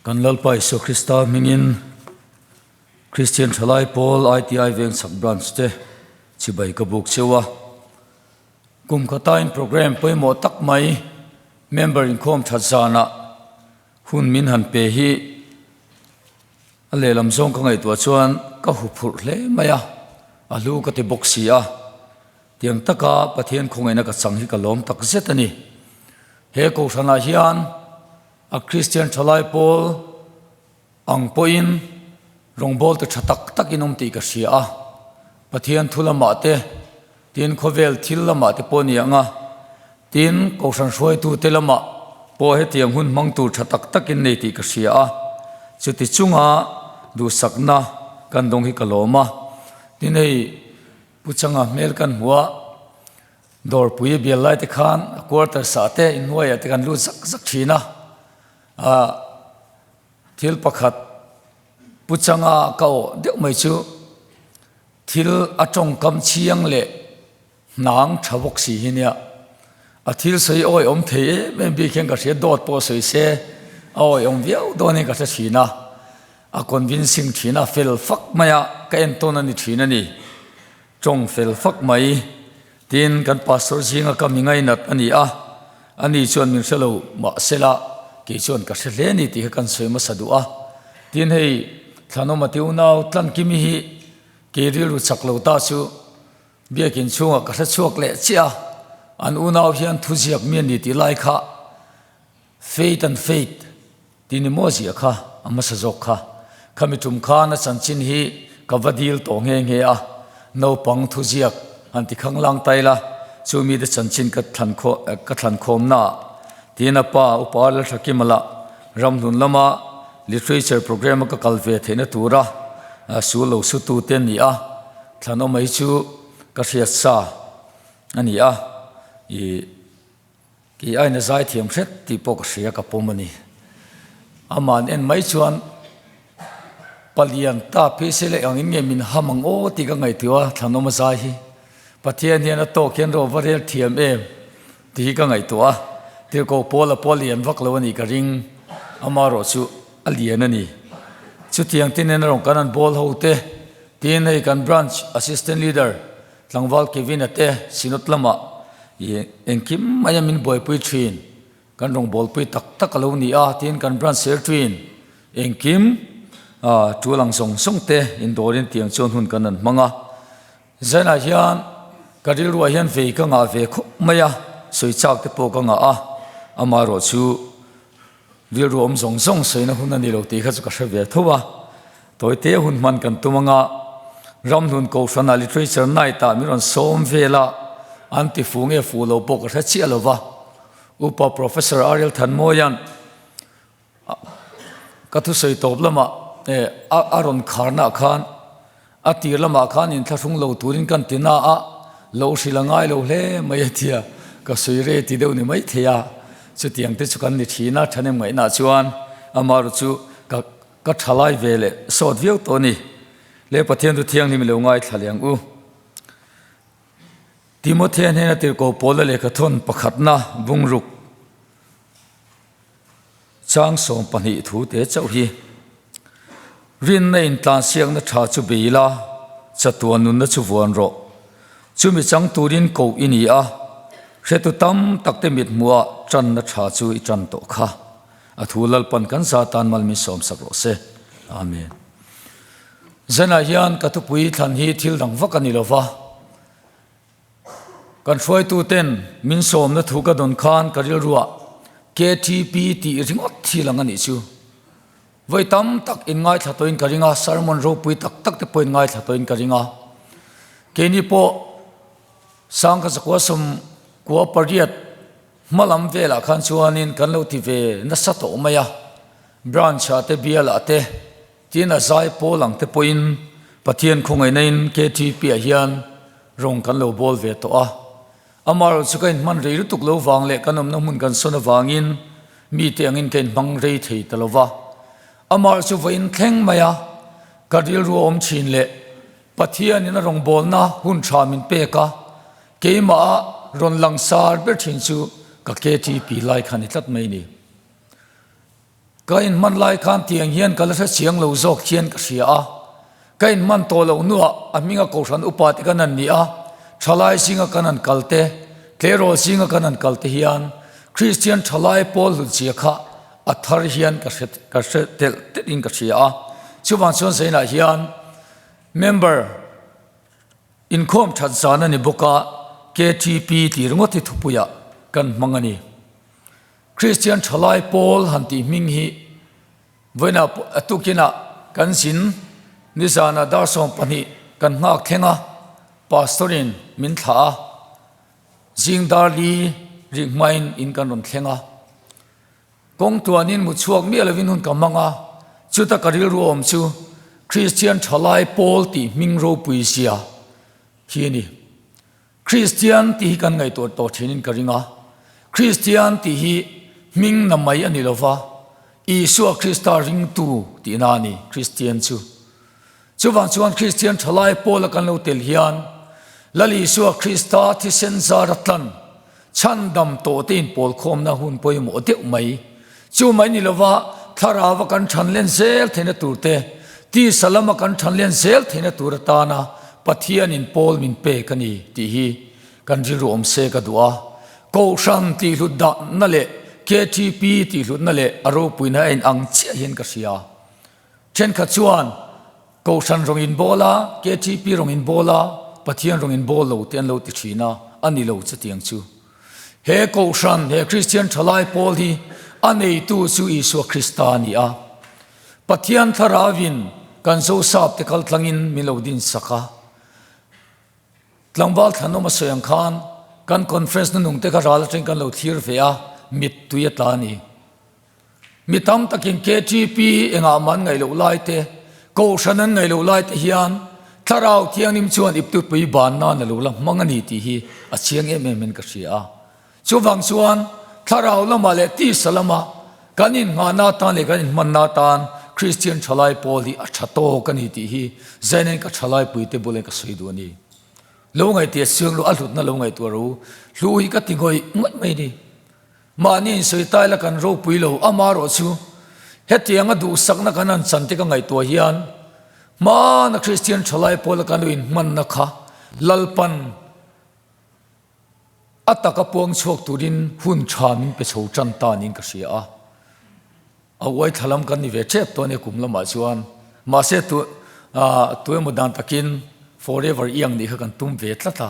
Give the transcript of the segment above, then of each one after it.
Kan Lalpa Isua Krista hmingin Kristian Thalai Pawl ITI Vengchhak Branch te chibai ka buk cheu a. Kum khatain programme pawimawh tak mai member inkhawm that zanah hun min han pe hi a lehlam zawng ka ngaihtuah chuan ka huphurh hle mai a, a hlu ka ti bawk si a. Tiang taka Pathian khawngaihna ka chang hi ka lawm tak zet a ni. He kohhranah hian a Kristian thalai pawl ang pawhin rawngbawlte tha tak takin awm tih ka hria a. Pathian thu lamah te, tin khawvel thil lamah te pawh a ni ang a, tin kohhran hruaitute lamah pawh hetiang hun hmang tur tha tak takin nei tih ka hria a. Chuti chunga duhsakna kan dawng hi ka lawm a. Tin hei Pu Changa hmel kan hmu a, dawrpui a bial lai te khan a quarters ah te inhnuaiah te kan lut zak zak thin a, ah thil pakhat Pu Changa ka awh deuh mai chu thil a tawngkam chiang leh hnang tha bawk si hi nia, a thil sawi awi awm thei em em bik hian ka hria dawt pawh sawi se a awi awm viau dawn in ka hre thin a. A convincing thin a, fel fak mai a, ka entawn a ni thin a ni. Tawng fel fak mai. Tin, kan pastor zinga ka mi ngainat a ni a, ani chuan min hre lo mahsela kei chuan ka hre hle a ni tih kha kan sawi hmasa duh a. Tin, hei Thlanawma te unau Tlankimi hi kei rilru chak lo ta chu Biakin chhungah ka hre chhuak leh chiah a, an unau hian thuziak mi a ni tih lai kha Faith and Faith Ti ni maw ziah kha a hmasa zawk kha. Khami tum khan a chanchin hi ka va dil tawh nghe nghe a, naupang thuziak han ti khang lang tai la, chu mite chanchin ka thlan ka thlan khawmna ah tiin a pa Upa Lalthakimala ramhlun lama literature programme a ka kal ve theihna tura sul lo su tu te ni a, thlanawm mai chu ka hriat sa a ni a, ih. Kei aina zai thiam hret tih pawh ka hria ka pawm a ni. Aman en mai chuan palian ta phei se leh angin nge min ham ang aw tih ka ngaihtuah a, thlanawm a zai hi. Pathian hian a tawk hian rawh va rel thiam em tih hi ka ngaihtuah a, tirhkoh pawl a pawh lian vak lo a nih ka ring, amarawh chu a lian a ni. Chutiang te nen a rawn kan an bawl ho te, tin hei kan branch assistant leader Tlangval Kevin-a te Synod lamah i engkim maia min buaipui thin, kan rawngbawlpui tak tak a lo ni a tiin kan branch ser thin. Engkim tul ang zawng zawng te indawrin tiang chuan hun kan han hmang a. Zainah hian ka rilruah hian vei ka ngah ve khawp mai a, sawi chak te pawh ka ngah a, amaherawh chu Rilru awm zawng zawng sawina hun a ni lo tih kha chu ka hre ve tho a. Tawite hun hman kan tum anga Ramhlun Kohhrana Literature Night-ah min rawn sawm vel a, an ti fu nge fu lo pawh ka hre chiah lo va. Upa Professor Ariel Thanmawia'n ka thusawi tawp lamah a rawn kharnaah khan A tir lamah khan inthlahrung lo turin kan ti na a, lo hrilh a ngai lo hle mai a tia, ka sawi re ti deuh ni mai thei a, chutiang te chu kan ni thin a, thahnem ngaihna chuan amaherawh chu ka ka tha lai ve leh sawt viau tawh a ni. Le Pathian chu thianghlim i lo ngaithla leh ang u. Timothea hnena tirhkoh Paula lehkhathawn pakhatna bungruk Chang 12 thu te chauh hi rinna intlansiakna tha chu bei la, chatuan nunna chu vuan rawh. Chumi chang turin koh i ni a, hretu tam takte mithmuhah tanna tha chu i tan tawh kha. A thu Lalpan kan za tan mal min sawmsak rawh se. Amen. Zanah hian ka thupui thlan hi thil dang vak a ni lo va. Kan hruaituten min sawmna thu ka dawn khan ka rilruah KTP tih ringawt thil ang a nih chu. Vawi tam tak inngaithla tawhin ka ring a, sermon ropui tak tak te pawh inngaithla tawhin ka ring a. Keini pawh Sangkha zakua 98 hma lam velah khan chuanin kan lo ti ve nasa tawh mai a, branch ah te bialah te, Tin a zai pawl ang te pawhin Pathian khawngaihna in KTP ah hian rawng kan lo bawl ve tawh a. Amaherawh chu ka inhman rei lutuk lo vang leh kan awmna hmun kan sawn avangin mite angin ka inhmang rei thei ta lo va. Amaherawh chu vawiin thleng mai a ka rilru a awm thin leh Pathian in a rawngbawlna hun tha min pek a, keimah a rawn langsar ber thin chu ka KTP lai kha ni tlat mai ni. Ka inhman lai khan tiang hian ka la hre chiang lo zawk hian ka hria a. Ka inhman tawh loh hnuah a hminga Kohhran upa te kan han ni a, thalai zinga kan han kal te, tleirawl zinga kan han kal te hian Kristian thalai pawl hlutzia kha a thar hian ka hre ka hre telh telh in ka hria a. Chuvang chuan zainah hian member inkhawm that zan a ni bawk a, KTP tih ringawt hi thupuiah kan hmang a ni. Kristian thalai pawl han tih hming hi vawiinah a tukinah kan zin nizanah dar 12 kan nghak thleng a, Pastor in min thlah a, zing dar li rik hmain in kan rawn thleng a. Kawng tuanin mu chhuak miah lovin hun ka hmang a, chuta ka rilru awm chu Kristian thalai pawl tih hming ropui zia hi a ni. Kristian tih hi kan ngaihtuah tawh thinin ka ring a. Kristian tih hi hming na mai a ni lo va, Isua Krista ringtu tihna a ni Kristian chu. Chuvang chuan Kristian thalai pawla kan lo tel hian Lal Isua Krista thisen zar a tlan chhandam tawh te inpawlkhawmna hun pawimawh deuh mai. Chu mai ni lo va, thlarauva kan than len zel theihna tur te, tisa lama kan than len zel theihna tur atana Pathianin pawl min pek a ni tih hi kan rilru awm se ka duh a. Kohhran tihhlut dahna leh KTP tihhlutna leh a ropuina a inang chiah hian ka hria. Thenkhat chuan Kohhran rawng in bawl a, KTP rawng in bawl a, Pathian rawng in bawl lo te an lo ti thin a, a ni lo chutiang chu. He Kohhran, he Kristian thalai pawl hi a neitu chu Isua Krista a ni a. Pathian Thlarauin kan Zosap te kal tlangin min lo din sak a. Tlangval thlanawm a sawi ang khan kan conference nunung te kha ral atangin kan lo thlir ve a, mittui a tla a ni. Mi tam takin KTP engah mah an ngaih loh lai te, Kohhran an ngaih loh lai te hian Thlarau Thianghlim chuan iptupui ban nan a lo la hmang a ni tih hi a chiang em em in ka hria a. Chuvang chuan Thlarau lamah leh tisa lama kan innghahna atan leh kan inhmanna atan Kristian thalai pawl hi a tha tawk a ni tih hi Zainen ka thalai puite bulah ka sawi duh a ni. Lo ngaihtuah siang lo, a hlutna lo ngaihtuah ro hlu hi ka ti ngawih ngawih mai a ni. Mahni insawi tai la kan ropui lo, amarawh chu hetianga duhsakna kan han chan te ka ngaihtuah hian hmana Kristian thalai pawla kan lo inhmanna kha Lalpan a taka puang chhuak turin hun tha min pe chho tan ta niin ka hria a. A uai thla lam kan ni ve tep tawh a nia kum lamah chuan mahse tu tu emaw dan takin forever iang nih kha kan tum ve tlat a.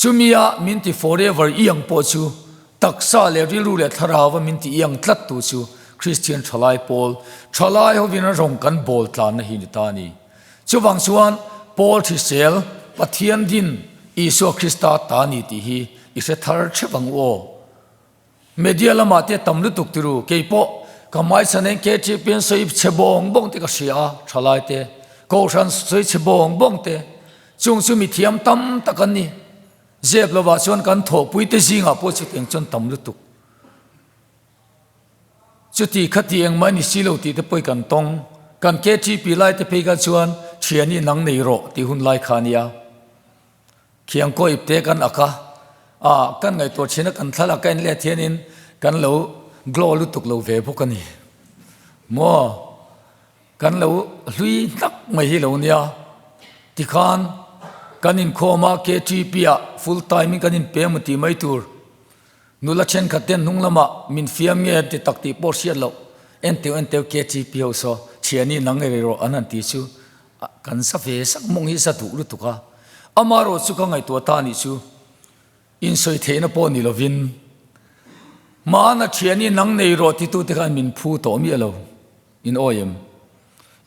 Chumia min ti forever iang pawh chu taksa leh rilru leh thlarauva min ti iang tlat tu chu Kristian thalai pawl thalai hovin a rawng kan bawl tlanna hi ni ta a ni. Chuvang chuan Paul hrisel Pathian din Isua Krista ta ni tih hi i hre thar theuh ang u aw. Media lamah te tam lutuk tiru, keipawh ka hmaichhan in KTP an sawi chhe bawng bawng te ka hria a, thalai te, Kohhran sawi chhe bawng bawng te, chung chu mithiam tam tak an ni. Zep lovah chuan kan thawhpui te zingah pawh chutiang chuan tam lutuk. Chuti khati engmah ni si lo tih te pawh kan tawng. Kan KTP lai te phei kha chuan thiani nang nei rawh tih hun lai kha a nia. Khiang kaw ipte kan ak a, ah kan ngaihtuah thin a kan thlalak a en let hianin kan lo glow lutuk lo ve bawk a ni. Maw kan lo hlui hnak mai hi lo nia. Tikhan kan inkhawm a KTP ah full time in kan inpe emaw tih mai tur. Nula thenkhat ten hnung lamah min fiam nge an ti tak tih pawh hriat loh. Enteu enteu KTP ho saw thiani nang ei rawh an han ti chu Kan sa ve sak mawng hi sa duh lutuk a, amarawh chu ka ngaihtuah ta nih chu insawi theihna pawh ni lovin hmana thiani nang nei rawh titute khan min phu tawh miah lo in awi em?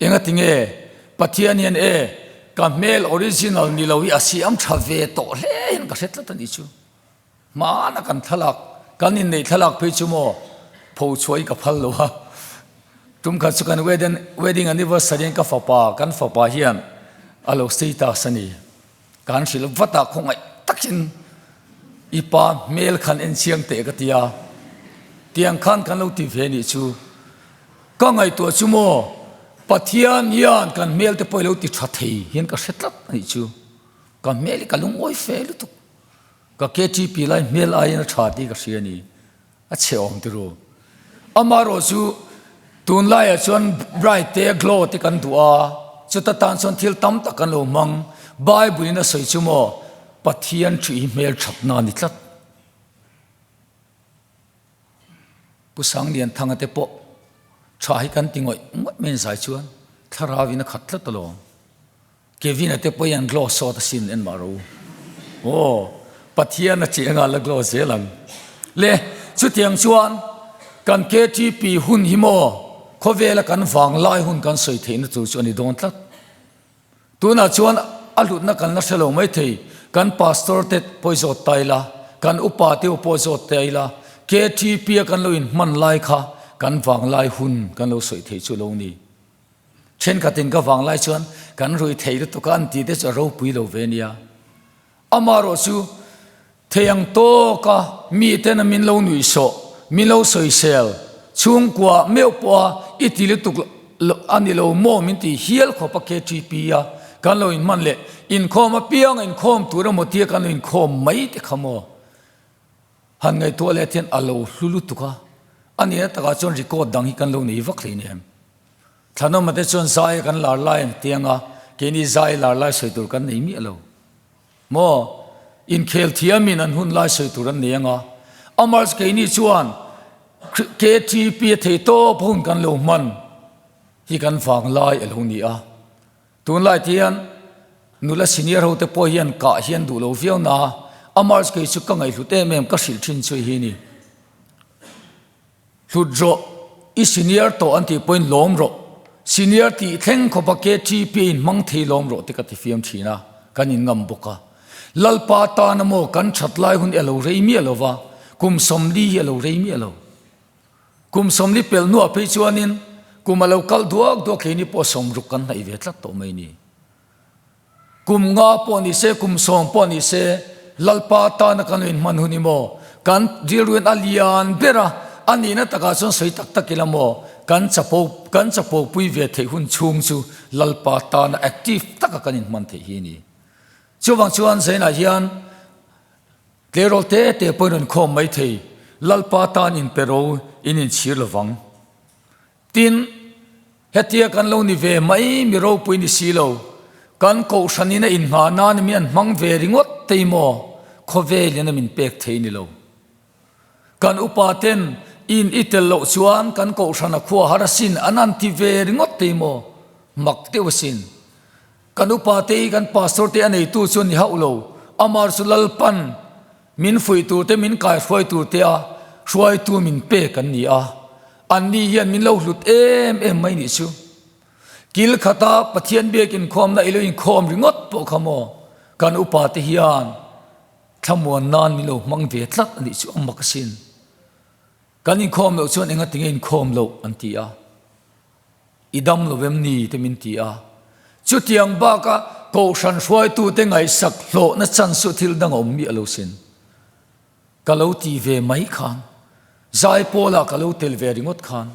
Engati nge Pathian hian e ka hmel original ni lo hi a siam tha ve tawh hle hian ka hre tlat a nih chu. Hmana kan thlalak, kan inneih thlalak phei chu maw pho chhuah hi ka phal lo a. Tum khat chu kan wedding wedding anniversary in ka fapa, kan fapa hian a lo status a ni. Kan hrilh vat a, khawngaih takin i pa hmel khan en chiang teh ka ti a. Tiang khan kan lo ti ve nih chu. Ka ngaihtuah chu maw Pathian hian kan hmel te pawh i lo ti tha thei hian ka hre tlat a nih chu. Ka hmel hi ka lungawi fe lutuk. Ka KTP lai hmel aiin a tha tih ka hria a ni. A chhe awm ti ru. Amaherawh chu. Tunlaiah chuan bright te glow te kan duh a, chuta tan chuan thil tam tak kan lo hmang. Bible in a sawi chu maw Pathian ṭih hi hmelṭhatna a ni tlat. Pu Sanglianthanga te pawh ṭha hi kan ti ngawih ngawih mai zai chuan thlarau in a khat tlat alawm. Kevin-a te pawh hian glow sawt asin en mah ro. Aw, Pathian a cheng a la glow zel ang. Le, chutiang chuan kan KTP hun hi maw khawvela kan vanglai hun kan sawi theihna tur chu a ni dawn tlat. Tunah chuan a hlutna kan la hre lo maithei, kan pastor te pawh zawt ta ila, kan upa te pawh zawt ta ila, KTP a kan lo inhman lai kha kan vanglai hun kan lo sawi thei chu lo ni. Thenkhatin ka vanglai chuan kan rui thei lutuk a an tih te chu a ropui lo ve nia. Amaherawh chu thei ang tawka miten min lo nuihsawh, min lo sawisel, chhungkua meuh pawha i ti lutuk a ni lo maw min ti hial khawp a KTP a kan lo inhman leh inkhawm apiang a inkhawm tur emaw tia kan lo inkhawm mai te kha maw han ngaihtuah leh hian a lo hlu lutuk a, a nihna takah chuan record dang hi kan lo nei vak hlei nem. Thlanawma te chuan zai a kan lar lai an ti ang a, keini zai lar lai sawi tur kan nei miah lo. Maw? Inkhel thiamin an hun lai sawi tur an nei ang a. Amars keini chuan KTP a thei tawp hun kan lo hman hi kan vang lai a lo ni a. Tunlai te hian nula senior ho te pawh hian kah hian duh lo viau na a, Amars kei chu ka ngaihhlut em em ka hrilh thin chu hi ni. Hlut rawh, i senior tawh an tih pawhin lawm rawh, senior tih thleng khawpa KTP a inhmang thei lawm rawh te ka ti fiam thin a, kan inngam bawk a. Lalpa tana maw kan that lai hun i a lo rei miah lo va, kum 40 hi a lo rei miah lo. Kum 40 pelh hnuah phei chuanin kum a lo kal duak duak keini pawh 60 kan hnaih ve tlat tawh mai ni. Kum nga pawh ni se, kum 10 pawh ni se, Lalpa tana kan lo inhman hun i maw? Kan rilruin a lian ber a, a nihna takah chuan sawi tak tak ila maw? Kan chapo, kan chapo pui ve theih hun chhung chu Lalpa tana active taka kan inhman theih hi a ni. Chuvang chuan Zainah hian tleirawl te te pawhin rawn khawm mai thei, Lalpa tan inpe ro in inchhir lovang. Tin, hetia kan lo ni ve mai mi ropui ni si lo, kan kohhranin a inngah nan min an hmang ve ringawt tei maw, khawvelin a min pek thei ni lo. Kan upa ten in i tel loh chuan kan kohhran a khua har asin an an ti ve ringawt tei maw, mak deuh asin. Kan upa te hi kan pastor te a neitu chu a ni hauh lo, amar chu Lalpan Min fuih tur te, min kaihruai tur te a hruaitu min pek an ni a, anni hian min lo hlut em em mai nih chu. Kil khata Pathian biak inkhawmna i lo inkhawm ringawt pawh kha maw, kan upa te hian thlamuan nan min lo hmang ve tlat a nih chu a mak asin. Kan inkhawm loh chuan engatinge inkhawm loh an ti a. I dam lo em ni te min ti a. Chutiang baka Kohhran hruaitute ngaihsak hlawhna chan chu thil dang a awm miah lo sin. Ka lo ti ve mai khan, Zaipawlah ka lo tel ve ringawt khan,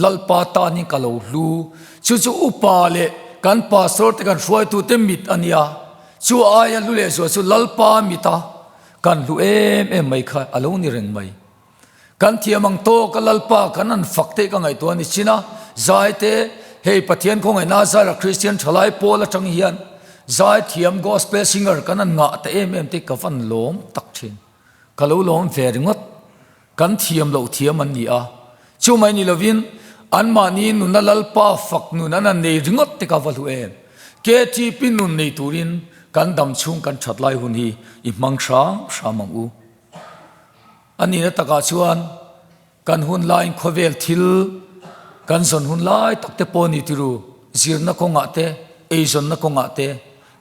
Lalpa tanin ka lo hlu. Chu chu upa leh kan pastor te kan hruaitute mit a nia. Chu aia hlu lehzual chu Lalpa mita kan hlu em em mai kha a lo ni reng mai. Kan thiam ang tawk a Lalpa kan an fak te ka ngaihtuah a ni chin a, zai te hei Pathian khawngaihna zara Kristian thalai pawl atang hian zai thiam gospel singer kan an ngah ta em em te ka van lawm tak thin. Ka lo lawm ve ringawt. Kan thiam loh thiam an ni a, chu mai ni lovin anmahni nuna Lalpa fak nun an an nei ringawt te ka va hlu em. KTP nun nei turin kan dam chhung kan that lai hun hi i hmang hram hram ang u. A nihna takah chuan kan hun laiin khawvel thil kan zawn hun lai tak te pawh a ni tiru, zirna kawngah te, eizawnna kawngah te,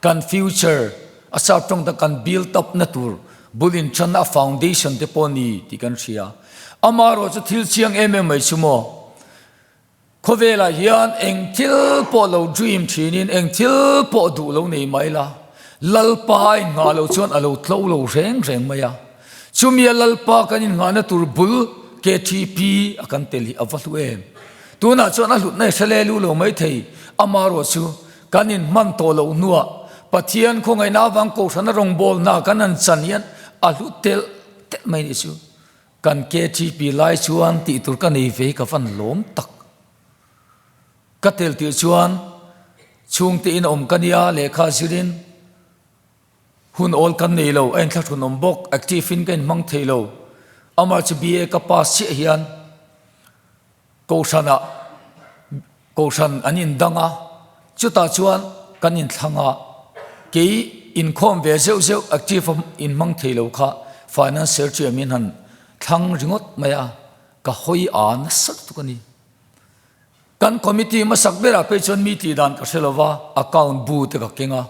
kan future a sap tawng tak kan build up na tur bul inthanna a foundation te pawh a ni tih kan hria. Amaherawh chu thil chiang em em mai chu maw? Khawvelah hian eng thil pawh lo dream thinin eng thil pawh duh lo nei mai la, Lalpa a innghah loh chuan a lo tlo lo reng reng mai a. Chumia Lalpa kan innghahna tur bul KTP a kan tel hi a va hlu em. Tunah chuan a hlutna i hre le lu lo mai thei, amaherawh chu kan inhman tawh loh hnuah Pathian khawngaihna avang kohhrana rawngbawlna kan han chan hian a hlu telh telh mai nih chu. Kan KTP lai chuan tih tur ka nei ve hi ka van lawm tak. Ka tel tirh chuan chhungte in awm ka nia, lehkha zirin hun awl kan nei lo, a inthlahrun awm bawk, active in ka inhmang thei lo. Amah chu BA ka pass chiah hian Kohhranah Kohhran an indang a, chutah chuan kan inthlang a, kei inkhawm ve zeuh zeuh active a inhmang thei lo kha Finance Secretary min han thlang ringawt mai a, ka hawi a nasa lutuk a ni. Kan committee hmasak berah phei chuan mi tih dan ka hre lo va, account bu te ka keng a,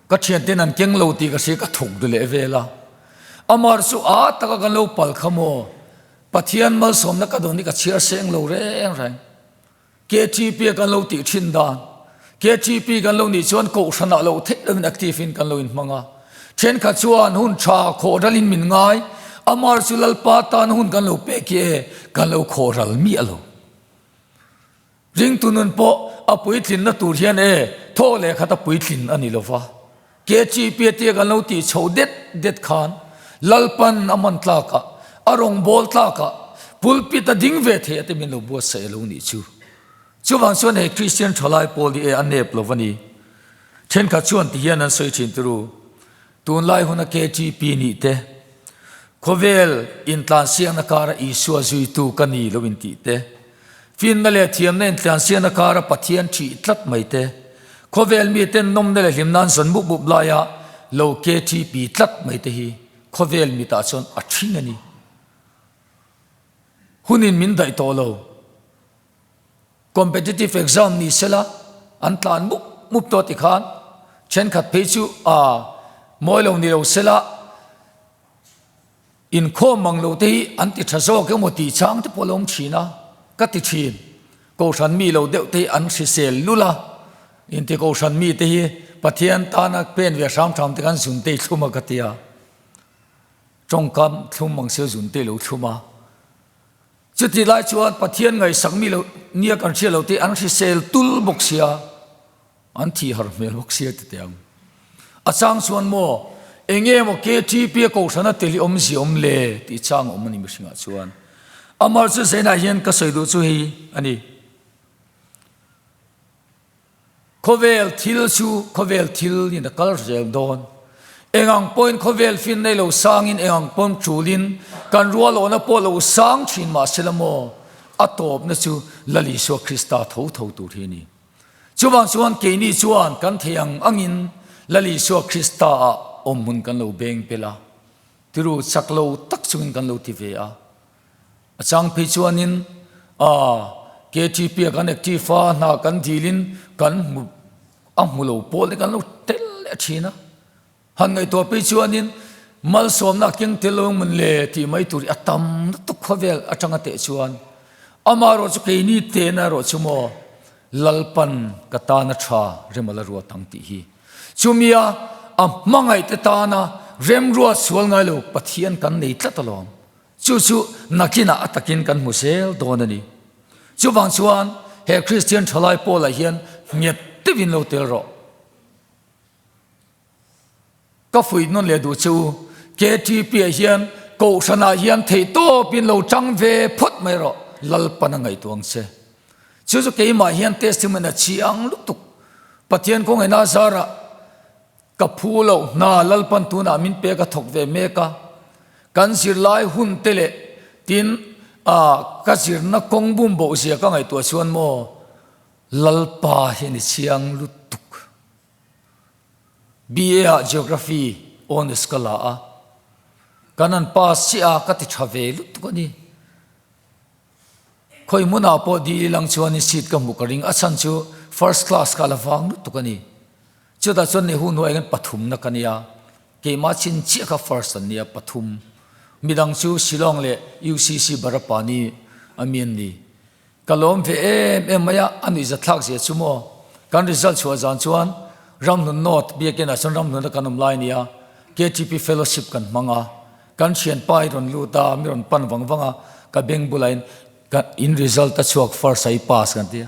ka thianten an keng lo tih ka hria ka thawk duh leh vel a, amar chu a taka kan lo pal kha maw? Pathian malsawmna ka dawn hi ka chhiar seng lo reng reng. KTP a kan lo tih thin dan. KTP kan lo nih chuan kohhranah loh theih lovin active in kan lo inhmang a. Thenkhat chuan hun tha khawhralin min ngai, amar chu Lalpa tan hun kan lo pek i e, kan lo khawhral miah lo. Ringtu nun pawh a puitlinna tur hian e, thaw leh khat a puitlin a ni lo va. KGP tia kan lo tih chho det det khan Lalpan a man tlakah, a rawngbâwl tlakah pulpit a ding ve thei a te min lo buatsaih a lo nih chu. Chuvang chuan hei Kristian thalai pawl hi e a nep lo va ni. Thenkhat chuan ti hian an sawi thin turu. Tunlai huna KTP nih te, khawvel intlansiakna kara Isua zuitu ka ni lo intih te, finna leh thiamna intlansiakna kara Pathian ṭhih tlat mai te, khawvel miten nawmna leh hlimna an zawn mup mup laia lo KTP tlat mai te hi khawvel mitah chuan a ṭhing a ni. Hunin min daih tawh lo. Competitive exam ni sela an tlan mup mup tawh ti khan thenkhat phei chu a mawi lo ni lo sela inkhawm mang lo te hi an ti tha zawk emaw tih chang te pawh a lo awm thin a ka ti thin. Kohhran mi lo deuh te hi an hrisel lul a, inti kohhran mi te hi Pathian tana pen ve hram hram te khan zun te i thlum a ka ti a, tawngkam thlum ang sia zun te i lo thlum a. Chutih lai chuan Pathian ngaihsak mi lo nia kan hria lo te an hrisel tul bawk sia, an thih har hmel bawk sia ti teh ang. A chang chuan maw eng nge maw KTP a kohhran a tel hi awmzia awm le tih chang a awm a ni mihringah chuan. Amar chu Zainah hian ka sawi duh chu hei a ni. Khawvel thil chu khawvel thil in a kal zel dawn. Eng ang pawhin khawvel fin nei lo sangin eng ang pawn ṭulin kan rualawhna pawh lo sang ṭhin mah se la maw, a tawpna chu Lal Isua Krista tho tho tur hi a ni. Chuvang chuan keini chuan kan thei ang angin Lal Isua Krista ah awmhmun kan lo beng pel a, tiru chak lo tak chungin kan lo ti ve a. A chang phei chuanin a KTP a kan active a, hna kan dilin kan hmu a hmu lo pawl te kan lo tel leh thin a. Han ngaihtuah phei chuanin malsawmna a keng tel lo ang mun le tih mai tur hi a tam lutuk khawvel atanga teh chuan amaherawh chu keini tehna erawh chu maw Lalpan ka tana tha rem a la ruat ang tih hi. Chumia a hmangaihte tana remruat sual ngai lo Pathian kan nei tlat alawm. Chu chu nakinah a takin kan hmu zel dawn a ni. Chuvang chuan he Kristian thalai pawlah hian nghet deuhin lo tel rawh. Ka fuih nawn leh duh che u, KTP-ah hian Kohhranah hian theihtawpin lo tang ve phawt mai rawh, Lalpan a ngaihtuah ang che. Chu chu keimah hian testimony a chiang lutuk. Pathian kawngaihnaa zarah Ka phu loh hna Lalpan tunah min pek a thawk ve mek a, kan zirlai hun te leh tin a ka zirna kawng bum boh zia ka ngaihtuah chuan maw Lalpa hian i chiang lutuk. BA ah Geography Honours ka la a, kan han pass chiah a ka ti tha ve lutuk a ni. Khawi hmunah pawh dil ilang chuanin seat ka hmuh ka ring, a chhan chu first class kha a la vang lutuk a ni. Chutah chuan Nehu hnuaiah hian pathumna ka nia, keimah chin chiah kha first an nia, pathum. Midang chu Shillong leh UCC Barapani a mi an ni. Ka lawm ve em em mai a, a nuihzathlak zia chu maw. Kan result chhuah zan chuan Ramhnun North biakinah chuan Ramhnuna kan awm lai a nia, KTP Fellowship kan hmang a, Kan thianpa hi rawn lut a, mi rawn pan vang vang a, ka beng bulah in ka in result a chhuak first a i pass kan ti a.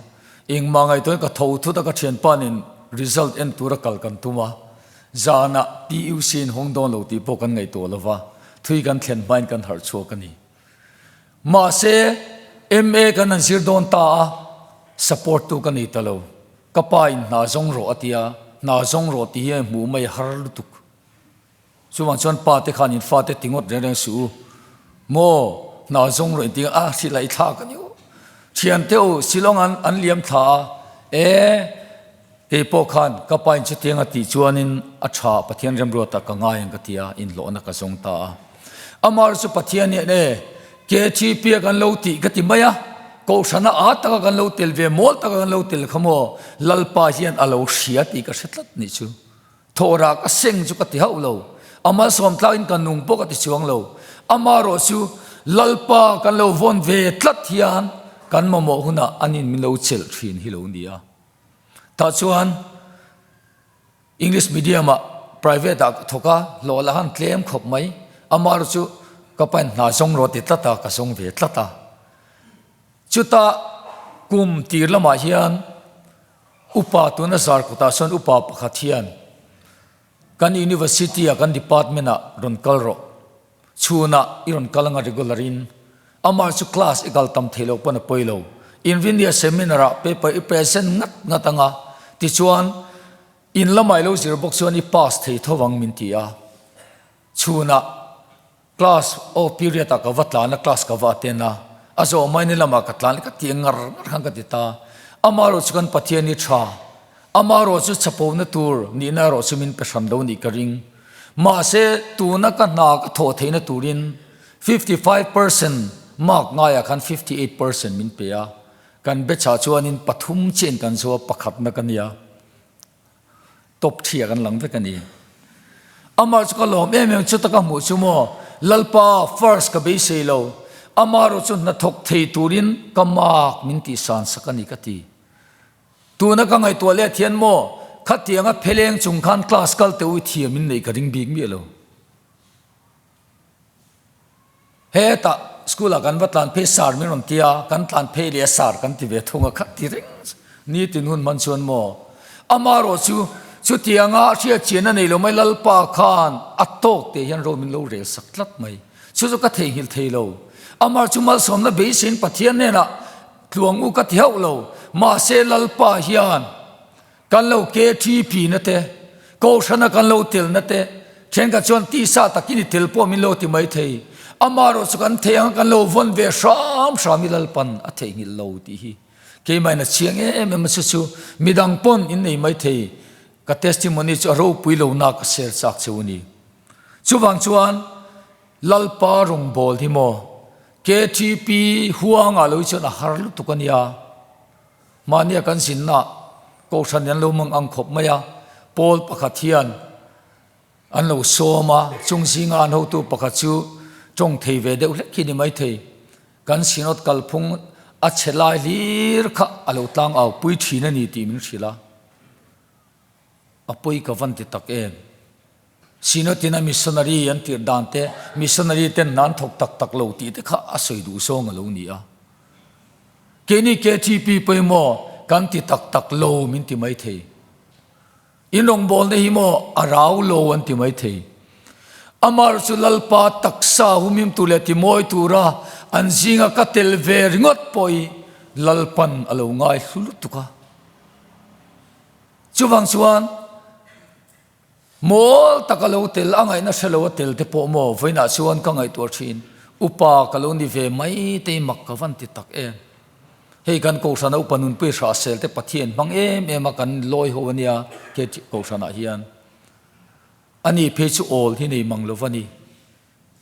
Engmah ngaihtuah in ka tho thut a, ka thianpa nen result en tura kal kan tum a. Zanah PUC in hawng dawn lo tih pawh kan ngaihtuah lo va, thui kan thlen hmain kan harh chhuak a ni. Mahse, MA kan han zir dawn ta a. Support tu ka nei ta lo. Ka pa in hna zawng rawh a tia, hna zawng rawh tih hi hmuh mai har lutuk. Chuvang chuan pa te khan in fate ti ngawt reng reng suh u. Maw, hna zawng rawh in ti a, hrilh a i thlak a ni u. Thiante u, Shillong an an liam thla a, e, kei pawh khan ka pa in chutiang a tih chuanin a tha Pathian remruatah ka ngai ang ka ti a, inhlawhna ka zawng ta a. Amah chu Pathian hian e, KTP a kan lo tih ka ti mai a, Kohhrana a taka kan lo tel ve, mawl taka kan lo tel kha maw, Lalpa hian a lo hria tih ka hre tlat nih chu. Thawhrah ka seng chu ka ti hauh lo, a malsawm tlakin ka nung pawh ka ti chuang lo. Amaherawh chu Lalpa kan lo vawn ve tlat hian kan mamawh hunah anin min lo chelh thin hi lo ni a. Tah chuan English medium ah private ah ka thawk a, hlawh lah han tlem khawp mai. Amaherawh chu ka pain hna zawng rawh ti tlat a, ka zawng ve tlat a. Chutah kum tir lamah hian Upa tuna zar kutah sawn upa pakhat hian kan university ah kan department ah rawn kal rawh, chhunah i rawn kal anga regular in amah chu class i kal tam theih loh pawn a pawi lo, inrinnia seminar ah paper i present ngat ngat anga tichuan in lamah i lo zir bawk chuan i pass thei tho ang min ti a, chhunah Class off period ah ka va tlan a, class ka va attend a, a zawh mai ni lamah ka tlan ka ti ngar ngar khan ka ti ta. Amaherawh chu kan Pathian hi tha, amaherawh chu chapona tur nihna erawh chu min pe hran lo nih ka ring. Mahse tuna ka hna ka thawh theihna turin 55% mark ngaiah khan 58% min pe a, kan batch ah chuanin pathum chiah in kan zo a, pakhatna ka nia. Top thia kan lang vek a ni. Amah chu ka lawm em em chuta ka hmuh chu maw Lalpa first ka beisei lo amah erawh chu hnathawk thei turin ka mark min tihsan sak a ni ka ti. Tuna ka ngaihtuah leh thian maw khatianga pheleng chung khan class kal teh u thiam in neih ka ring bik miah lo. Hetah school ah kan va tlan phei sar min rawn ti a, kan tlan phei leh a sar kan ti ve thung a khat ti reng nitin hun hman chuan maw amaherawh chu chutianga hriat chian a nei lo mai Lalpa khan a tawk teh hian ro min lo rel sak tlat mai chu chu ka theihnghilh thei lo amah chu malsawmna beiseiin Pathian hnenah tluang u ka ti hauh lo mahse Lalpa hian Kan lo KTP na te, Kohhrana kan lo telna te, thenkhat chuan tisa takin i tel pawh min lo ti mai thei. Amaherawh chu kan thei anga kan lo vawn ve hram hram i Lalpan a theihnghilh lo tih hi keimahin a chiang em em a chu chu midang pawn in nei mai thei. Ka testimony chu a ropui lo na ka share chak cheu a ni. Chuvang chuan Lalpa rawngbâwl hi maw KTP huangah lo hi chuan a har lutuk a nia. Mahnia kan zinna Kohhran an lo mang ang khawp mai a, Paul pakhat hian an lo sawm a, chung zinga an hotu pakhat chu tawng thei ve deuh hlek hi ni mai thei. Kan Synod kalphung a chhe lai hlir kha a lo tlang au pui thin a ni tih min hrilh a. A pawi ka van ti tak em? Synod-in a missionary an tirh dan te, missionary ten hna an thawk tak tak lo tih te kha a sawi duh zawng a lo ni a. Keini KTP pawimawh kan ti tak tak lo min ti mai thei. In rawngbawlna hi maw a rau lo an ti mai thei. Amar chu Lalpa taksa humhim tur leh timawi tura an zinga ka tel ve ringawt pawh hi Lalpan a lo ngai hlu lutuk a. Chuvang chuan mawl taka lo tel a ngaihna hre lo a tel te pawh maw vawiinah chuan ka ngaihtuah thin, upa ka lo ni ve mai te hi mak ka van ti tak em. Hei kan Kohhrana upa nunpui hrahsel te Pathian hmang em em a kan lawi ho ania he Kohhranah hian. Ani phei chu awl hi nei mang lo va ni.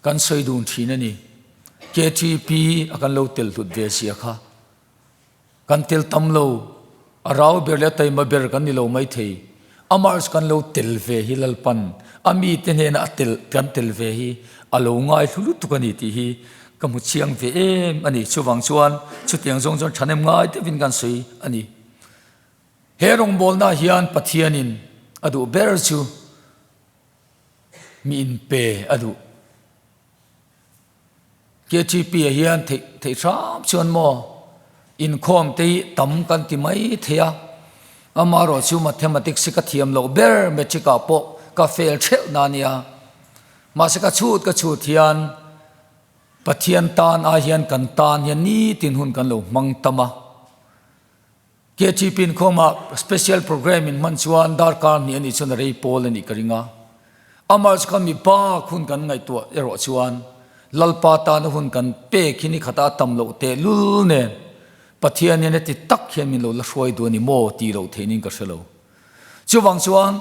Kan sawi dun thin a ni. KTP a kan lo tel hlut ve zia kha. Kan tel tam lo, a rau ber leh a taima ber kan ni lo mai thei. Amah chu kan lo tel ve hi Lalpan a mite hnena a tel kan tel ve hi a lo ngai hlu lutuk a ni tih hi ka hmu chiang ve em a ni. Chuvang chuan chutiang zawng chuan thahnem ngai deuhin kan sawi a ni. He rawngbawlnaah hian Pathianin a duh ber chu mi inpe a duh. KTP ah hian theih theih hram chuan maw inkhawm te hi tam kan ti mai thei a, amaherawh chu mathematics hi ka thiam loh ber matric ah pawh ka fail hreuh na nia, mahse ka chhut ka chhut hian Pathian tan ai hian kan tan hian nitin hun kan lo hmang tam a. KTP inkhawmah special programme in hman chuan darkar hnih a nih chuan a rei pawl a nih ka ring a. Amah chu kha mi bak hun kan ngaihtuah erawh chuan Lalpa tana hun kan pek hi ni khata a tam loh tehlul nen Pathian hian heti tak hian min lo la hruai duh a ni maw tih loh theihnin ka hre lo. Chuvang chuan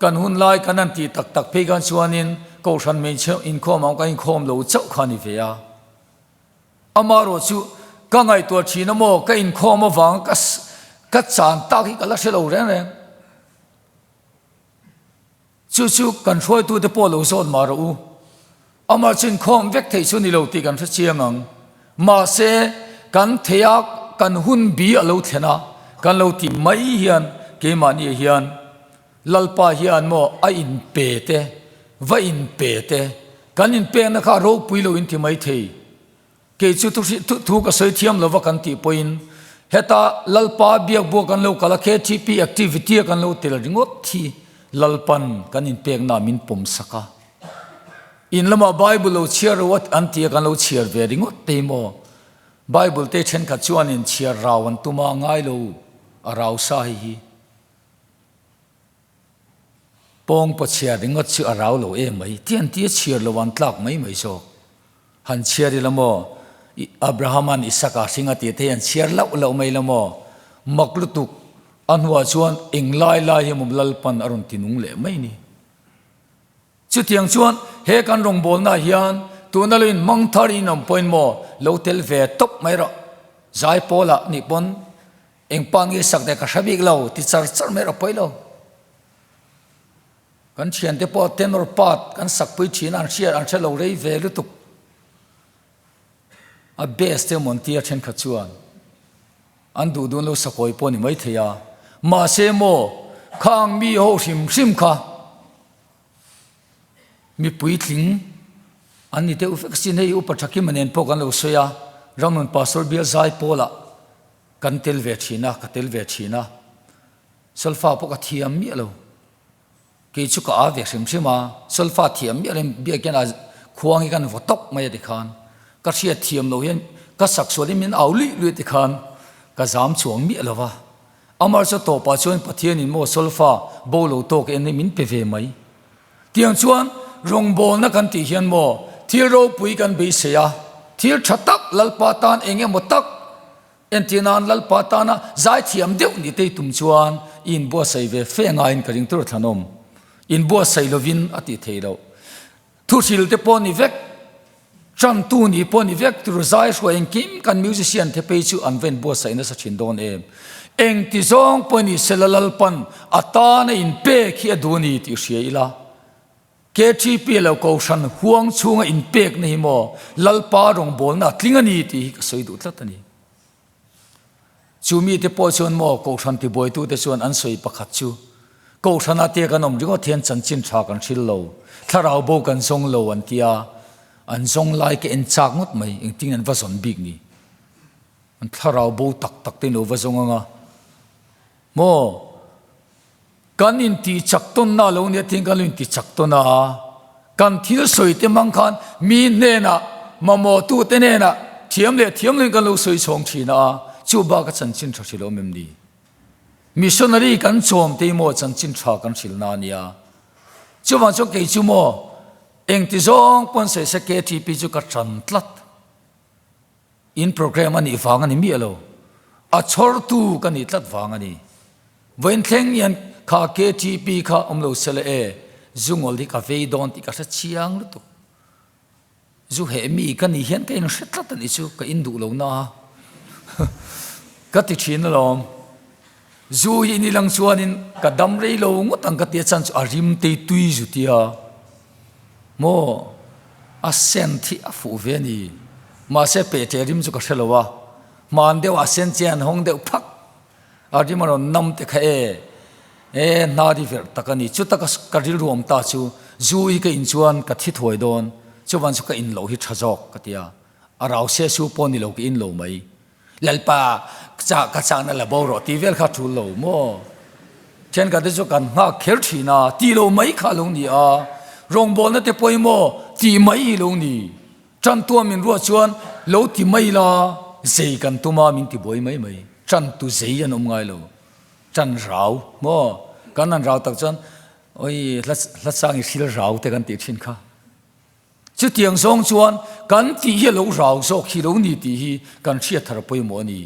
kan hun lai kan han tih tak tak phei khan chuanin Kohhran hmeichhe inkhawm ang kan inkhawm lo chauh kha a ni ve a. Amaherawh chu ka ngaihtuah thin a maw ka inkhawm avanga ka ka chan tak hi ka la hre lo reng reng. Chu chu kan hruaitute pawh lo zawt mah rawh u. Amah chu inkhawm vek theih chu ni lo tih kan hre chiang ang. Mahse, kan thei a, kan hun bi a lo thlen a, kan lo ti mai hian keimahni hian Lalpa hian maw a inpe te, va inpe te, kan inpekna kha a ropui lo inti mai thei. Kei chu thu ka sawi thiam lova kan tih pawhin heta Lalpa biakbuak kan lo kal a, KTP activity a kan lo tel ringawt hi Lalpan kan inpekna min pawm sak a. In lamah Bible lo chhiar ro an ti a kan lo chhiar ve ringawt te maw? Bible te thenkhat chuanin chhiar rau an tum a, ngai lo a rau sa hei hi. Pawngpaw chhiar ringawt chu a rau lo em mai, ti an tia chhiar lo an tlak mai mai zawk. Han chhiar ila maw, Abraham-a'n Isaka hring a tih te hi an chhiar loh loh mai ila maw, mak lutuk a hnuah chuan eng lai lai hi maw Lalpan a rawn ti nung leh mai ni. Chutiang chuan he kan rawngbawlnaah hian tuna lo inhmang thar in awm pawhin maw lo tel ve tawp mai rawh, Zaipawlah nih pawn Eng pa nge sak deh ka hre bik lo ti char char mai rawh pawi lo. Kan thiante pawh tenor part kan sak pui thin a an hriat an hre lo rei ve lutuk. A bass te mawn tia thenkhat chuan an duh dun lo sakawi pawh ni mai thei a. Mahse maw khang mi ho hrim hrim kha mi puitling an ni deuh vek sin hei upa Thakima nen pawh kan lo sawi a Ramnun Pastor Bial Zaipawlah Kan tel ve thin a, ka tel ve thin a, solfa pawh ka thiam miah lo. Kei chu ka a ve hrim hrim a, solfa thiam miah loin biakin a khuang hi kan vaw tawk mai a tikhan ka hriat thiam lo hian ka sak sualin min au luih luih tikhan ka zam chuang miah lo va. Amar chu tawpah chuan Pathianin maw solfa bo lo tawk en hi min pe ve mai. Tiang chuan rawngbawlna kan tih hian maw thil ropui kan beisei a, thil tha tak Lalpa tan eng emaw tak Entir nan Lalpa tana zaithiam deuh ni tei tum chuan i inbuatsaih ve fe ngaiin ka ring tur thlanawm. Inbuatsaih lovin a tih theih loh. Thuhril te pawh ni vek, tantu ni pawh ni vek tur zai hruai engkim kan musician te phei chu an va inbuatsaih nasa thin dawn em. Engti zawng pawh ni sela Lalpan a tana inpek hi a duh a ni tih hria ila. KTP lo Kohhran huang chhunga inpekna hi maw Lalpa rawngbawlna a tling a ni tih hi ka sawi duh tlat a ni. Chu mite pawh chuan maw Kohhran tibuaitute chuan an sawi pakhat chu Kohhrana te kan awm ringawt hian chanchin tha kan hril lo, thlarau bo kan zawng lo an tia, an zawng lai ka en chak ngawt mai, engtin an va zawn bik ni? An thlarau bo tak tak te in lo va zawng anga maw? Kan inti chak tawnna a lo nia tiin kan lo inti chak tawn a, kan thil sawi te hmang khan mi hnenah, mamawhtute hnenah thiam leh thiam loin kan lo sawi chhawng thin a, chu bak a chanchin tha hrilh awm em ni? Missionary kan chawm te hi maw chanchin tha kan hrilhna a nia. Chuvang chuan kei chu maw engti zawng pawn sawi se KTP chu ka tan tlat. In program a nih vang a ni miah lo, a chhawrtu ka nih tlat vang a ni. Vawiin thleng hian kha KTP kha awm lo se la e, zu ngawl hi ka vei dawn tih ka hre chiang lutuk. Zu heh mi ka nih hian ka inhre tlat a nih chu, ka in duh lo na a ka ti thin alawm. Zu hi ni lang chuanin ka dam rei lo ngawt ang ka tia chan chu a rim tei tui zu tia maw a scent hi a fuh ve a ni. Mahse pehṭe rim chu ka hre lo a, hman deuh a scent chian hawng deuh phak a rim a rawn nam te kha e e hna ri verh tak a ni. Chuta ka rilru awm ta chu zu hi ka in chuan ka thi thuai dawn, chuvan chu ka in loh hi tha zawk ka tia, a rau se su pawh ni lo ka in lo mai. Lalpa chah ka chahna la bo rawh tih vel kha tul lo maw? Thenkhat te chu kan nghak kher thin a, tih lo mai kha a lo ni a, rawngbawlna te pawimawh tih mai hi lo ni. Tantua min ruah chuan lo ti mai la, zei kan tum a min ti buai mai mai. Ṭantu zei an awm ngai lo. Ṭan rau maw? Kan han rau tak chuan oi hla hla chang i hril rau te kan tih ṭhin kha. Chutiang zawng chuan kan tih hi a lo rau zawk hi lo ni tih hi kan hriat thar pawimawh a ni.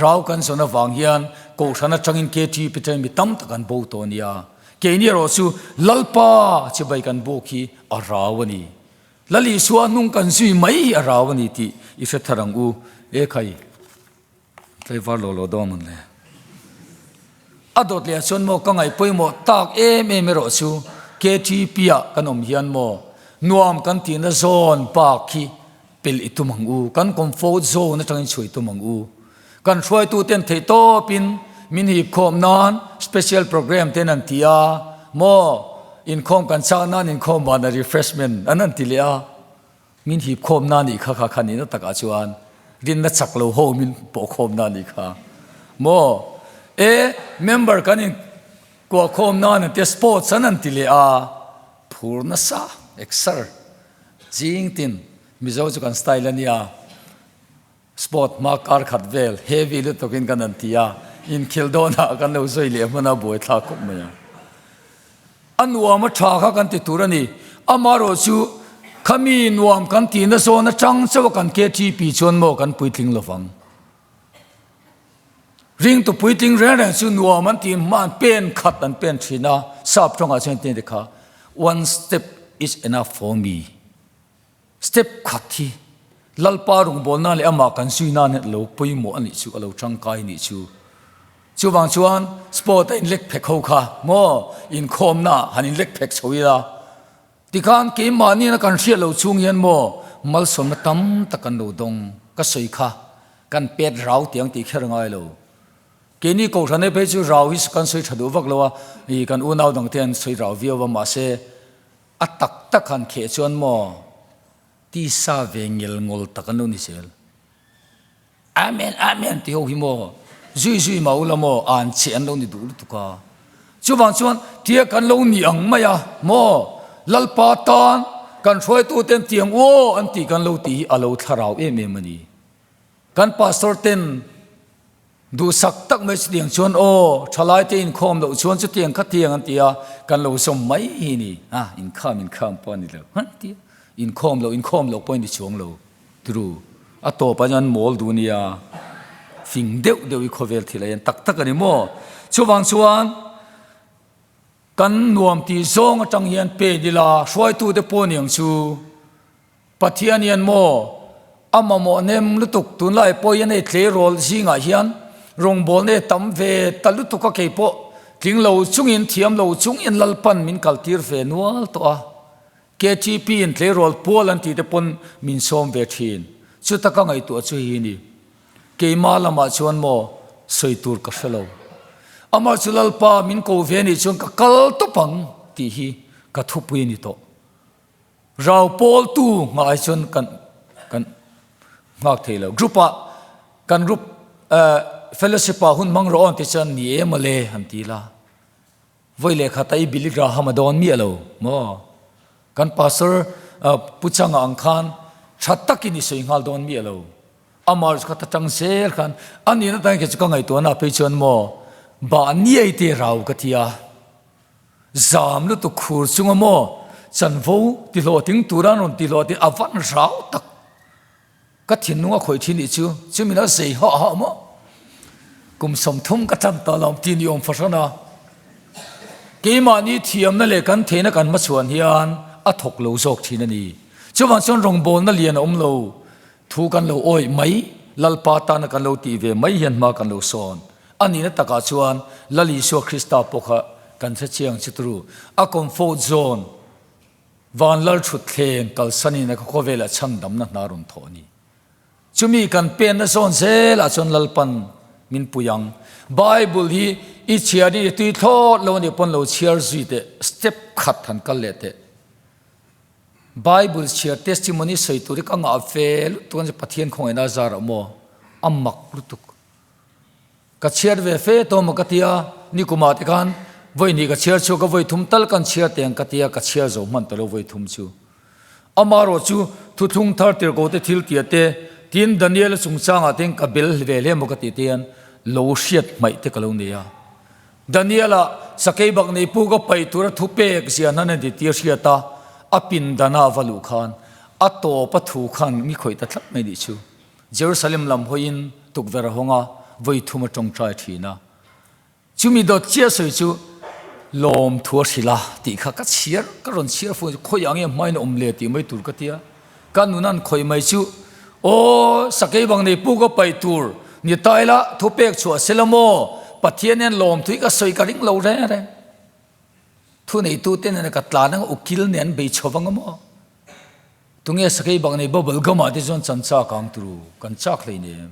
Rau kan zawn avang hian Kohhran atangin KTP te mi tam tak an bo tawh a nia. Keini erawh chu Lalpa chibai kan buk hi a rau a ni. Lal Isua hnung kan zui mai hi a rau a ni tih i hre thar ang u. E khai, tlaivar lo lo dawn mawn le. A dawt leh ah chuan maw ka ngaih pawimawh tak em em erawh chu KTP ah kan awm hian maw nuam kan tihna zawn bak hi Pel i tum ang u, kan comfort zone atangin chhuah i tum ang u. Kan hruaituten theih tawpin min hip khawm nan special program ten an ti a, maw inkhawm kan chak nan inkhawm vana refreshment an han ti leh a, min hip khawm nan nih kha kha kha nihna takah chuan rinna chak lo ho min pawh khawm nan nih kha maw e member kan in kuah khawm nan an ti a sports an han ti leh a, phur nasa exer. Ching tin, Mizo chu kan style a nia, sport hma kar khat vel heavy lutuk in kan han ti a, inkhel dawnah kan lo zui leh hman a buai thlak khawp mai a. A nuam a tha kha kan ti tur a ni, amaherawh chu khami nuam kan tihna zawn atang chauh a kan KTP chuan maw kan puitling lovang. Ringtu puitling reng reng chu nuam an tih hma an pen khat an pen thin a, sap tawngah chuan engtin a ti kha, One step is enough for me, step khat hi Lalpa rawngbawlna nan leh amah kan zui nan hian a lo pawimawh a nih chu, a lo tangkai a nih chu. Chuvang chuan sport a inlek phek ho kha maw inkhawmna han inlek phek chho ila, Tikhan keimahni na kan hriat loh chhung hian maw malsawmna tam tak kan lo dawng ka sawi kha kan pet rau tiang tih kher ngai lo. Keini Kohhran e phei chu rau hi kan sawi tha duh vak lo a, ih kan unau dang te an sawi rau viau a mahse a tak tak han kheh chuan maw tisa ve ngel ngawl tak an lo ni zel. Amen Amen ti ho hi maw zui zui mah ula maw an che an lo ni duh lutuk a. Chuvang chuan tia kan lo ni ang mai a maw Lalpa tan kan hruaitu ten tiang aw an tih kan lo tih hi a lo thlarau em em a ni. Kan pastor ten duhsak tak mai chutiang chuan aw thalai te inkhawm loh chuan chutiang kha tiang an ti a kan lo zawm mai hi ni a inkham inkham pawh a ni lo han ti a inkhawm loh inkhawm loh pawh a ni chuang lo. Tru, a tawp ah hian mawl duh nia, fing deuh deuh i khawvel thil a en tak tak a ni maw? Chuvang chuan kan nuam tih zawng atang hian pen ila hruaitute pawh niang chu Pathian hian maw a mamawh nem lutuk tunlai pawh hian hei tleirawl zingah hian rawngbawlna nei tam ve ta lutuk a keipawh tling lo chungin thiam lo chungin Lalpan min kaltir ve nual tawh a. KTP in tleirawl pual an tih te pawn min sawm ve thin. Chuta ka ngaihtuah chu hi ni. Keimah lamah chuan maw sawi tur ka hre lo. Amah chu Lalpa min ko ve nih chuan ka kal tawp ang tih hi ka thupui a ni tawh. Rau pawltu nghah ai chuan kan kan nghak thei lo. Group ah kan group fellowship ah hun hmang rawh aw an ti chuan ni e mawle han ti la. Vawi leh khat a i Billy Graham a dawn miah lo maw? Kan pastor Pu Changa ang khan tha takin i sawi nghal dawn miah lo. Amah kha ta tang zel khan a nihna tan kha chu ka ngaihtuahna phei chuan maw bah niai te rau ka ti a. Zam lutuk khur chunga maw chanvo tihlawhting tura an rawn tihlawhting a van rau tak. Ka thinlung a khawih thin nih chu, chumi la zei hah hah maw? Kum 30 ka tan ta lo ti ni awm fahran a. Keimahni thiamna leh kan theihna kan hmachhuan hian a thawk lo zawk thin a ni. Chuvang chuan rawngbawlna lian a awm lo, thu kan lo awih mai, Lalpa tana kan lo tih ve mai hian hma kan lo sawn. A nihna takah chuan Lal Isua Krista pawh kha kan hre chiang chu turu. A comfort zone. Van lal thutthleng kalsanin a khawvelah chhandamna hna rawn thawh a ni. Chumi kan penna zawn zelah chuan Lalpan min pui ang. Bible hi i chhiarin i tui thlawt lo a nih pawn lo chhiar zui teh, step khat han kal leh teh. Bible chhiar testimony sawi tur hi ka ngah ve lutuk a ni, Pathian khawngaihna a zarah maw a mak lutuk. Ka chhiar ve fe tawh maw ka ti a, nikumah te khan vawi hnih ka chhiar chhuak a, vawi thum tal kan chhiar teh ang ka ti a, ka chhiar zo hman ta lo vawi thum chu. Amaherawh chu thuthlung thar tirhkoh te thil tia te, tin Daniel-a chungchangah te hian ka bel ve hle maw ka tih te hian. Lo hriat hmaih te ka lo nei a. Daniela sakei bak nei puk a paih tura thu pek zia hnan a ni tih a hriat a, a pindana a va luh khan a tawp a thu khan mi khawih ta tlat mai nih chu. Jerusalem lam hawiin tukverh a hawng a, vawi thum a tawngtai thin a. Chumi dawt chiah sawi chu lawm thu a hrilh a tih kha ka chhiar, ka rawn chhiar fo khawiah nge hmain a awm le tih mai tur ka tia. Ka nun an khawih mai chu aw sakei bang nei puk a paih tur ni ta ila thu pek chhuah se la maw Pathian hian lawm thu hi ka sawi ka ring lo reng reng. Thu neitu te nena ka tlan anga ukil nen an bei chho vang a maw. Tunge sakei bang nei bubble gum ah te chuan chan chak ang turu kan chak hlei nem.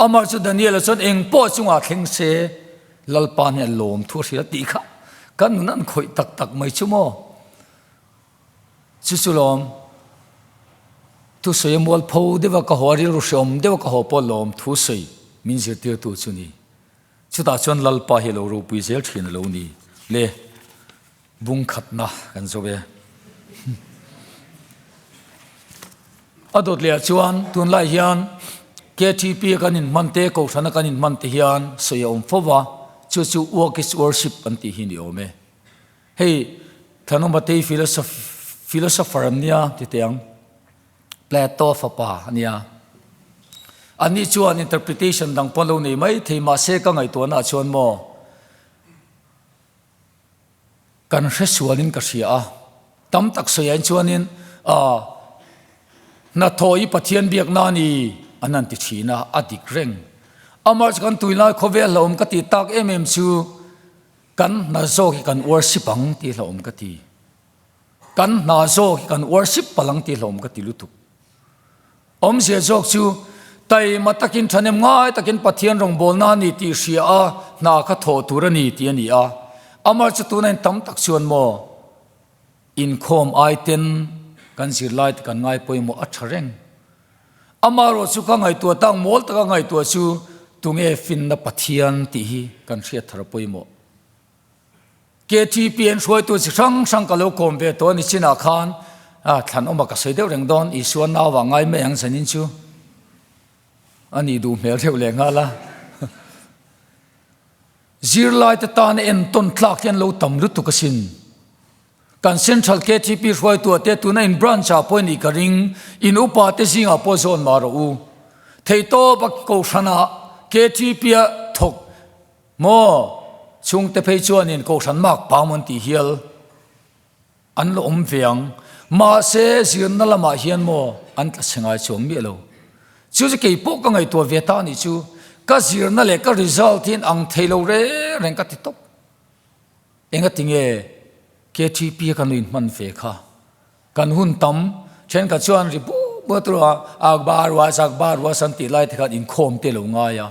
Amah chu Daniel-a chuan eng pawh chungah thleng se Lalpa hian lawm thu a hrilh a tih kha kan nun an khawih tak tak mai chu maw. Chu chu lawm thusawi a mualpho deuh a ka haw a rilru hreawm deuh a ka haw pawh lawm thusawi min zirtirtu chu ni. Chutah chuan Lalpa hi a lo ropui zel thin a lo ni le. Bung khatna kan zo e. A dawt leh ah chuan tunlai hian KTP a kan inhman te, Kohhran a kan inhman te hian sawi a awm fo va, chu chu work is worship an tih hi ni awm e. Hei Thanumatei philosopher an nia ti teh ang, Plato fapa a nia. Anni chuan interpretation dang pawh an lo nei mai thei mahse ka ngaihtuahna ah chuan maw, Kan hre sualin ka hria a, tam tak sawiain chuanin aah hnathawh hi Pathian biakna a ni an han ti thin a, a dik reng. Amah chu kan tuilai khawvel hlauhawm ka tih tak em em chu kan hna zawk hi kan worship ang tih hlauhawm ka ti. Kan hna zawk hi kan worship palh ang tih hlauhawm ka ti lutuk. Awmzia zawk chu taima takin thahnem ngai takin Pathian rawngbawlna a ni tih hria a, hna kha thawh tur a ni tih a ni a. Amah chu tuna in tam tak chuan maw inkhawm aiten kan zirlai te kan ngai pawimawh a tha reng. Amaherawh chu ka ngaihtuah tak mawl taka ngaihtuah chu tunge finna Pathian tih hi kan hriat thar pawimawh. KTP an hruaitu chi hrang hrang ka lo kawm ve tawh a ni chinah khan thlan awma ka sawi deuh reng dawn Isua nauvah ngai mai ang zanin chu a nih duh hmel deuh leh nghal a. Zirlaite tana entawn tlak hi an lo tam lutuk asin. Kan Central KTP hruaitu te tuna in branch ah pawh nih ka ring, in upa te zingah pawh zawn mah rawh u. Theihtawp a kohhranah KTP a thawk Maw? Chhungte phei chuanin Kohhran mak pang an tih hial an la awm ve ang. Mahse, zirna lamah hian maw an tla chhe ngai chuang miah lo. Chu chu kei pawh ka ngaihtuah ve ta a nih chu. Ka zirna leh ka result hi an ang thei lo reng reng ka ti tawp. Engati nge KTP a ka nuin hman ve kha? Kan hun tam thenkhat chuan ri buh buh tur a, Akbar was Akbar was an tih lai te khan inkhawm te lo ngai a.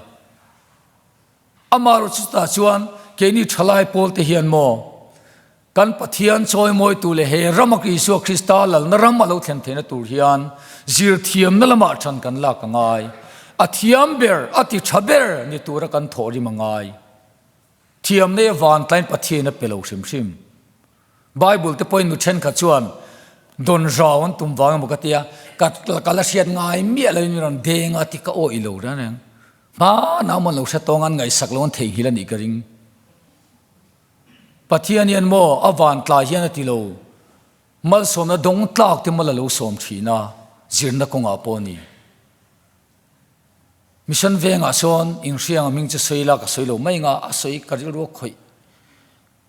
Amaherawhchu chutah chuan keini thalai pawlte hian maw kan Pathian chawimawitu leh he rama Isua Krista lalna ram a lo thlen theihna tur hian zirthiamna lamah than kan lak a ngai. A thiam ber, a ti tha ber ni tura kan thawhrim a ngai. Thiamna hi vantlain Pathian a pe lo hrim hrim. Bible te pawhin nu thenkhat chuan dawn rau an tum vang emaw ka tia, ka la hriat ngai miah loin min rawn deng a ti ka awih lo reng reng. Hma nau man lo hre tawng an ngaihsak lo an theihnghilh a nih ka ring. Pathian hian maw a van tlai hian a ti lo, malsawmna dawng tlak te mal a lo sawm thin a, zirna kawngah pawh a ni. Mission vengah sawn inhriang a hming chu sawi la ka sawi lo mai nga a sawi ka rilru a khawih.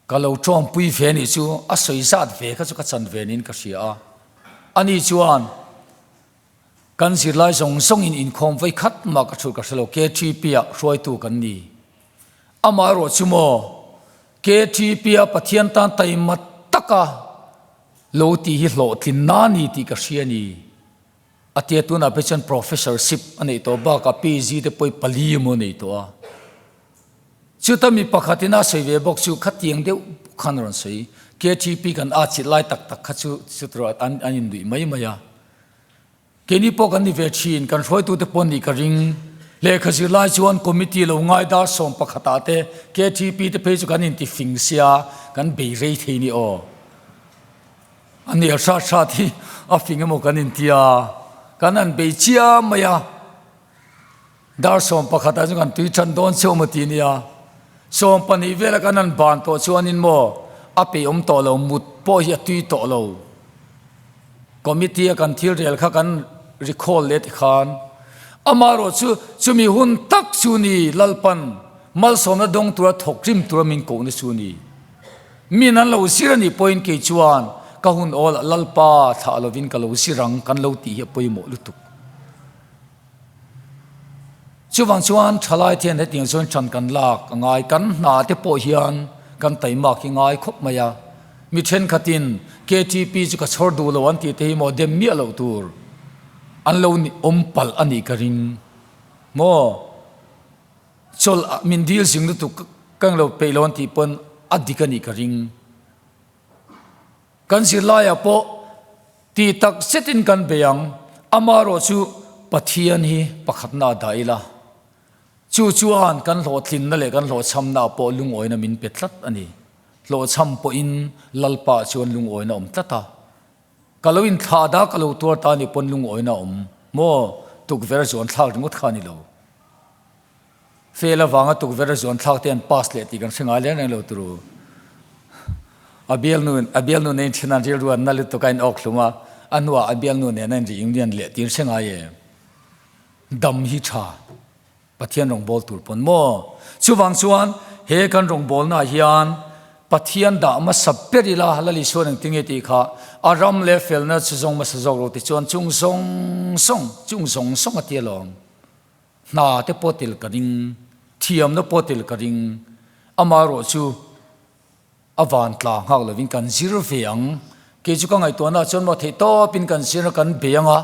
Ka lo tawngpui ve nih chu a sawi zat ve kha chu ka chan ve niin ka hria a. Ani chuan Kan zirlai zawng zawngin inkhawm vawi khat mah ka thulh ka hre lo, KTP-ah hruaitu kan ni. Amah erawh chu maw, KTP-a Pathian tan taima taka lo tih hi hlawhtlinna a ni tih ka hria a ni. A tia tunah phei chuan professorship a neih tawh bakah PG te pawh hi pali emaw a nei tawh a. Chuta mi pakhatin a sawi ve bawk chu khatiang deuh khan a rawn sawi. KTP kan atchilh lai tak tak kha chu chutirah an innuih mai mai a. Keini pawh kan ni ve thin, kan hruaitute pawh nih ka ring. Lehkha zirlai chuan committee lo ngai dar 11 ah te KTP te phei chu kan inti fing sia, kan bei rei thei ni aw. A nia hrat hrat hi a fing emaw kan inti a, kan han bei chiam mai a. Dar 11 ah chuan kan tui tan dawn cheu maw ti nia. 12 vela kan han ban tawh chuanin maw a peih awm tawh lo, mut pawh hi a tui tawh lo. Committee a kan thil rel kha kan recall leh tikhan amaherawh chu chumi hun tak chu ni Lalpan malsawmna dawng tura thawk rim tura min kohna chu ni. Min an lo zir a nih pawhin kei chuan ka hun awl ah Lalpa thlah lovin ka lo zir ang kan lo tih hi a pawimawh lutuk. Chuvang chuan thalai te hian hetiang chuan ṭan kan lak a ngai. Kan hna te pawh hian kan taimak hi ngai khawp mai a. Mi thenkhatin KTP chu ka chhawr duh lo an tih te hi maw dem miah loh tur an lo awm palh a nih ka ring maw? Chawlh min dil zing lutuk ka englo peih lo an tih pawn a dik a nih ka ring. Kan zirlaiah pawh Ti tak zetin kan bei ang, amaherawh chu Pathian hi pakhatna a dah ila, chu chuan kan hlawhtlinna leh kan hlawhchhamna ah pawh lungawina min pe tlat a ni. Hlawhchham pawhin Lalpa ah chuan lungawina a awm tlat a, ka lo inthlah dah ka lo tuar ta ni pawn lungawina a awm maw? Tukverh zuan thlak ringawt kha a ni lo. Fail avanga tukverh a zuan thlak te an pass leh tih kan hre ngai reng reng lo turu. A bialnu a bialnu nen then an rilru an na lutuk a in awk hlum a, a hnuah a bialnu nen a in reunion leh tih an hre ngai em? Dam hi tha Pathian rawngbâwl tur pawn maw? Chuvang chuan he kan rawngbâwlnaah hian Pathian dah hmasa ber ila Lal Isuan engtin nge tih kha a ram leh felna chu zawng hmasa zawk lo ti chuan chung zawng zawng chung zawng zawng a ti alawm. Hna te pawh tel ka ring, thiamna pawh tel ka ring, amaherawh chu a van tla nghak lovin kan zir ve ang. Kei chu ka ngaihtuahna ah chuan maw theih tawpin kan zirna kan bei ang a,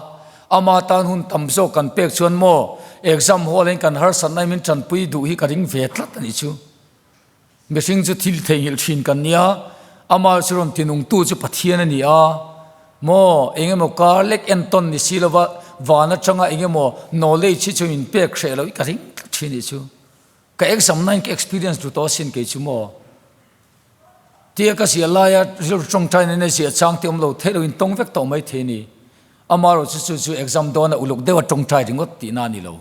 ama tan hun tam zawk kan pek chuan maw exam hall ah hian kan harsatna hi min tanpui duh hi ka ring ve tlat a nih chu. Mihring chu thil theihnghilh thin kan nia, amah chu rawn tinungtu chu Pathian a ni a, maw eng emaw kar lek entawn ni si lova van atanga eng emaw knowledge hi chu min pek hreh loh i ka ring tlat thin nih chu. Ka exam na in ka experience duh tawh asin kei chu maw. Tia ka ziah laia rilru tawngtai nen a ziah chang te awm lo theih loin tawng vek tawh mai thei a ni. Amaherawh chu chu chu exam dawna uluk deuha tawngtai ringawt tihna a ni lo.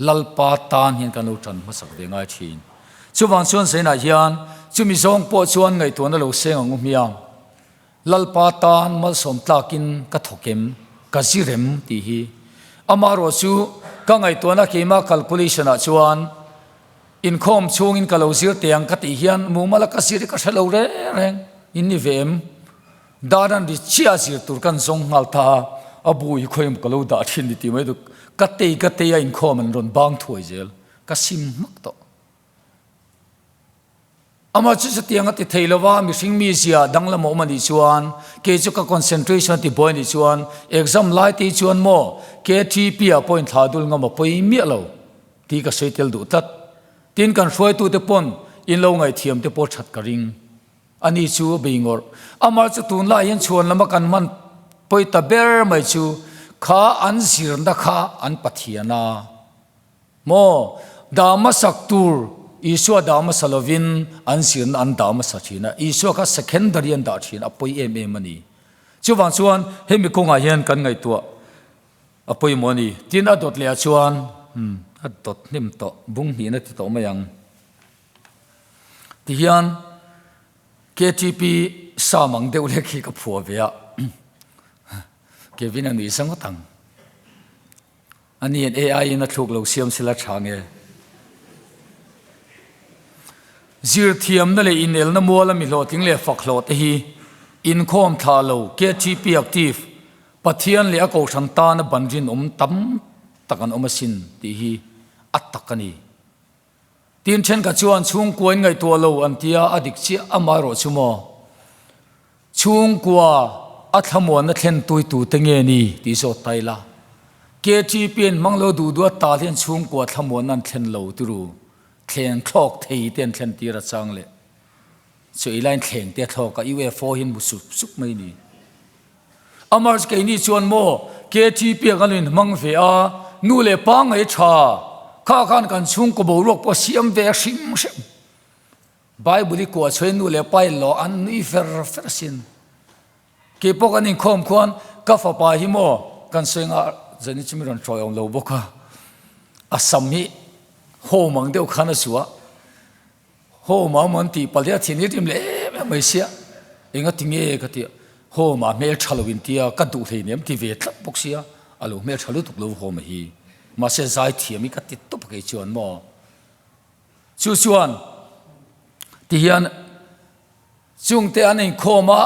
Lalpa tan hian kan lo tan hmasak ve ngai thin. Chuvang chuan Zainah hian chumi zawng pawh chuan ngaihtuahna lo seng ang u hmiang. Lalpa tan malsawm tlakin ka thawk em, ka zir em tih hi. Amaherawh chu ka ngaihtuahna keimah calculation ah chuan inkhawm chhungin ka lo zir teh ang ka tih hian mumal a ka zir hi ka hre lo reng reng in ni ve em. Dar an ri chiah a zir tur kan zawng nghal ta a, a bu hi khawi emaw ka lo dah thin ni tih mai duk, ka tei ka tei a inkhawm an rawn bang thuai zel, ka sim hmak tawh. Amah chu chutiang a ti thei lo va, mihring mizia danglam a awm a nih chuan, kei chu ka concentration a ti buai a nih chuan, exam lai te hi chuan maw KTP ah pawh inthlah dul ngam a pawi miah lo tih ka sawi tel duh tlat. Tin kan hruaitute pawn in lo ngaihthiam te pawh that ka ring. A ni chu a bei ngawrh. Amah chu tunlai hian chhuan lama kan hman pawi ta ber mai chu kha an zirna kha an Pathian a maw? Dah hmasak tur Isua dah hmasa lovin an zirna an dah hmasa thin a, Isua kha secondary an dah thin a pawi em em a ni. Chuvang chuan hemi kawngah hian kan ngaihtuah a pawimawh a ni. Tin a dawt leh ah chuan a dawt hnem tawh bung hnihna ti tawh mai ang. Tihian KTP sam ang deuh lek hi ka phuah ve a, Kevin a nuih sa ngawt ang. Ani hian AI in a thluk lo siam sela tha nge? Zirthiamna leh inelna muala mi hlawhtling leh fak hlawh te hi inkhawm thlah lo KTP active Pathian leh a kohhran tana ban rinawm tam tak an awm asin tih hi a tak a ni. Tin thenkhat chuan chhungkua in ngaihtuah lo an tia a dik chiah amaherawh chu maw? Chhungkua a thlamuanna thlen tui tu te nge ni tih zawt ta ila. KTP an hmang lo duh duh a tal hian chhungkua thlamuanna an thlen lo tiru thleng thlawk thei te an thlen tir a chang leh chu ei lain thleng te a thlawk a UFO hi an hmu sup sup mai ni. Amah chu keini chuan maw KTP ah kan lo inhmang ve a, nu leh pa ngei tha, kha khan kan chhungkaw boruak pawh a siam ve hrim hrim. Bible i kuah chhuain nu leh pa in lo an nui fer fer asin. Kei pawh kan inkhawm khuan ka fapa hi maw kan sawi nga zan hi chu mi rawn hruai awm lo bawk a. A sam hi home ang deuh khan a zuah. Home a awm an tih palh hi a thin hi rim leh em em mai sia. Enga ti nge ka ti a, home ah hmel tha lo in tia ka duh hleinem ti ve tlat bawk sia, a lo hmel tha lutuk lo home hi. Mahse zai thiam hi ka ti tawp a kei chuan maw. Chu chuan ti hian chungte an inkhawm a,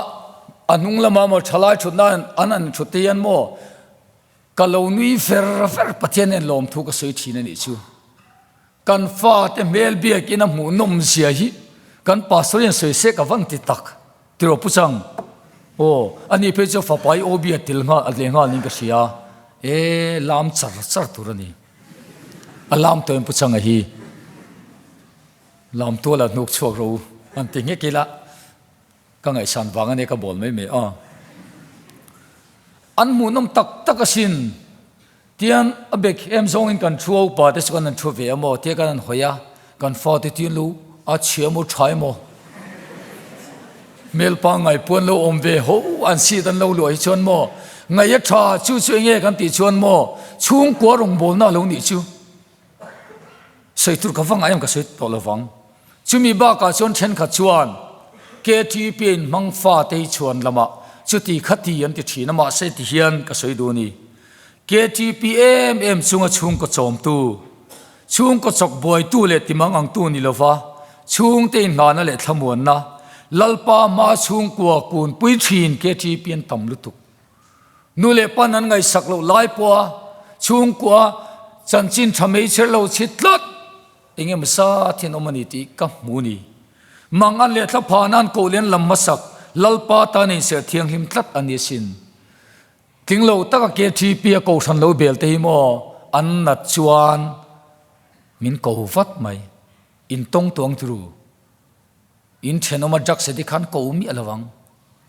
a hnung lama maw thalai thutna an han thut te hian maw ka lo nui fer fer Pathian hian lawmthu ka sawi thin a nih chu. Kan fate hmel biakin a hmuh nawm zia hi kan pastor hian sawi se ka van ti tak tiraw Pu Chang? Aw, ani phei chu fapa i OB a tel nghal a leh nghal niin ka hria. E, lam char char tur a ni. A lam tawh em Pu Changa hi? Lam tuala hnuk chhuak ro an ti nghek ila ka ngaihsan vang a nia ka bawl mai mai a. An hmuhnawm tak tak asin. Tian a bek em zawngin kan thu a upa te chu kan han thu ve a maw tia kan han hawi a, kan fate tin lo a chhia maw tha emaw hmel pangngai puan lo awm ve ho an seat an lo luah hi chuan maw ngaih a tha chu chu enge kan tih chuan maw chhungkua rawngbawlna a lo nih chu sawi tur ka va ngai em ka sawi tawh lovang. Chumi bakah chuan thenkhat chuan KTP in hmang fate hi chhuan lamah chuti khati an ti thin a, mahse ti hian ka sawi duh a ni. KTP em em chunga chhungkaw chawmtu, chhungkaw chawk buaitu leh timang angtu ni lova chhungte inhlana leh thlamuanna, Lalpa hma chhungkua kunpui thin KTP an tam lutuk. Nu leh pan an ngaihsak loh lai pawha chhungkua chanchin tha mei chher lo chhit tlat. Eng emaw sa thin awm a ni tih ka hmu ni. Mang an leh thla phah nan koh lian lam hmasak Lalpa tan inserh thianghlim tlat a ni asin. Tling lo taka KTP a kohhran lo bel te hi maw an nat chuan min ko vat mai. Intawng tuang turu. In thenawm a drugs addict khan ko miah lo ang.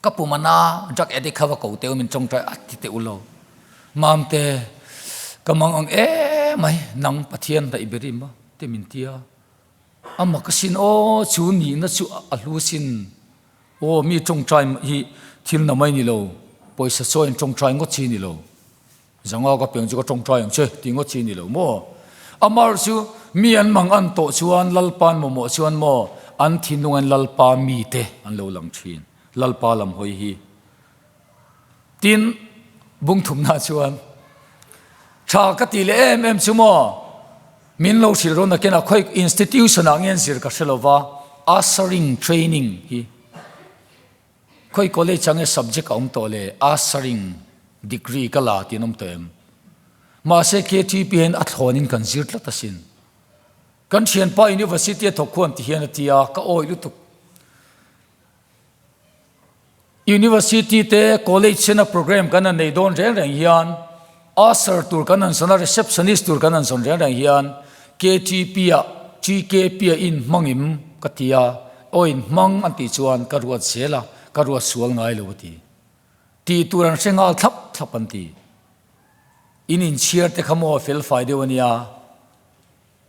Ka pum a na drug addict kha va ko teh u min tawngtai a ti teh u lo. Mamte ka mang ang emai nang Pathian hnaih ber im a ti min tia. A mak asin aw chu nihna chu a hlu asin. Aw mi tawngtai hi thil na mai ni lo pawisa chaw in tawngtai ngawt chi ni lo. Zanga ka piang chu ka tawngtai ang che tih ngawt chi ni lo maw? Amar chu mi an mang an tawh chuan Lalpa'n mamawh chuan maw an thinlungain Lalpa mite an lo lang thin. Lalpa lam hawi hi. Tin, bungthumna chuan tha ka ti leh em em chu maw min lo hrilh rawn nakin a khawi institution ah nge an zir ka hre lo va, ushering training hi. Khawi college ah nge subject a awm tawh le ushering degree ka la tih an awm tawh em? Mahse KTP hian a thlawn in kan zir tlat asin. Kan thianpa university a thawk khuan ti hian a ti a, ka awih lutuk. University te college sena program kan han nei dawn reng reng hian usher tur kan han zawn a, receptionist tur kan han zawn reng reng hian KTP ah TKP ah in hmangim ka ti a, Aw in hmang an tih chuan ka ruat zel a, ka ruat sual ngai lo a ti. Tih tur an hre nghal thlap thlap an ti. In inchhiar te kha maw a fel fai deuh a nia,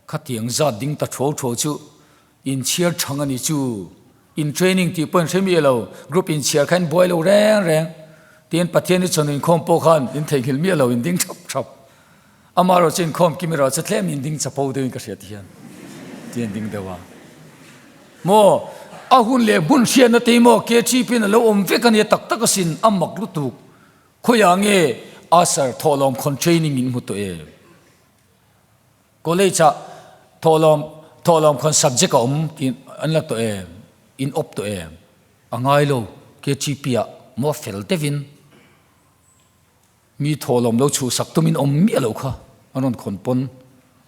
khatiang zat ding ta thuau thuau chu inchhiar thang a ni chu. In training tih pawh in hre miah lo, group inchhiar kha in buai lo reng reng. Tin Pathian i chhawn inkhawm pawh khan in theihnghilh miah lo, in ding thlap thlap. Amaherawh chu inkhawm kim erawh chu tlem in ding chapo deuhin ka hria ti hian ti an ding deuh a. Maw a hun leh hmun hriatna te hi maw KTP in a lo awm vek a nia tak tak asin a mak lutuk. Khawiah nge Usher thawhlawm khawn training in hmu tawh em? College ah thawhlawm thawhlawm khawn subject a awm tih an la tawh em? In awp tawh em? A ngai lo KTP ah maw fel deuhin. Mi thawhlawm lo chhuhsak tumin awm miah loh kha an rawn khawn pawn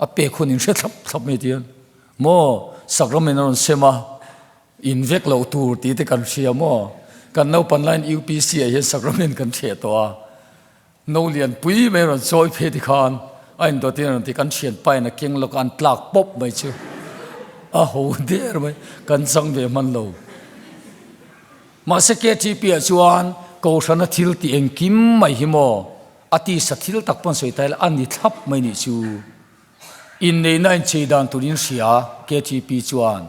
a pek hun in hre thlap thlap mai tihian maw sakram in a rawn sem a in vek loh tur tih te kan hria maw kan naupan laiin UPC ah hian sakram in kan hreh tawh a no lian pui mai a rawn chawi phei ti khan a indawt in a rawn ti kan thian pa in a keng lawk a an tlak pawp mai chu a ho der mai kan chang ve hman lo. Mahse KTP ah chuan Kohhrana thil tih engkim mai hi maw a tisa thil tak pawn sawi ta ila a ni thlap mai nih chu. Inneihna inchei dan turin hria KTP chuan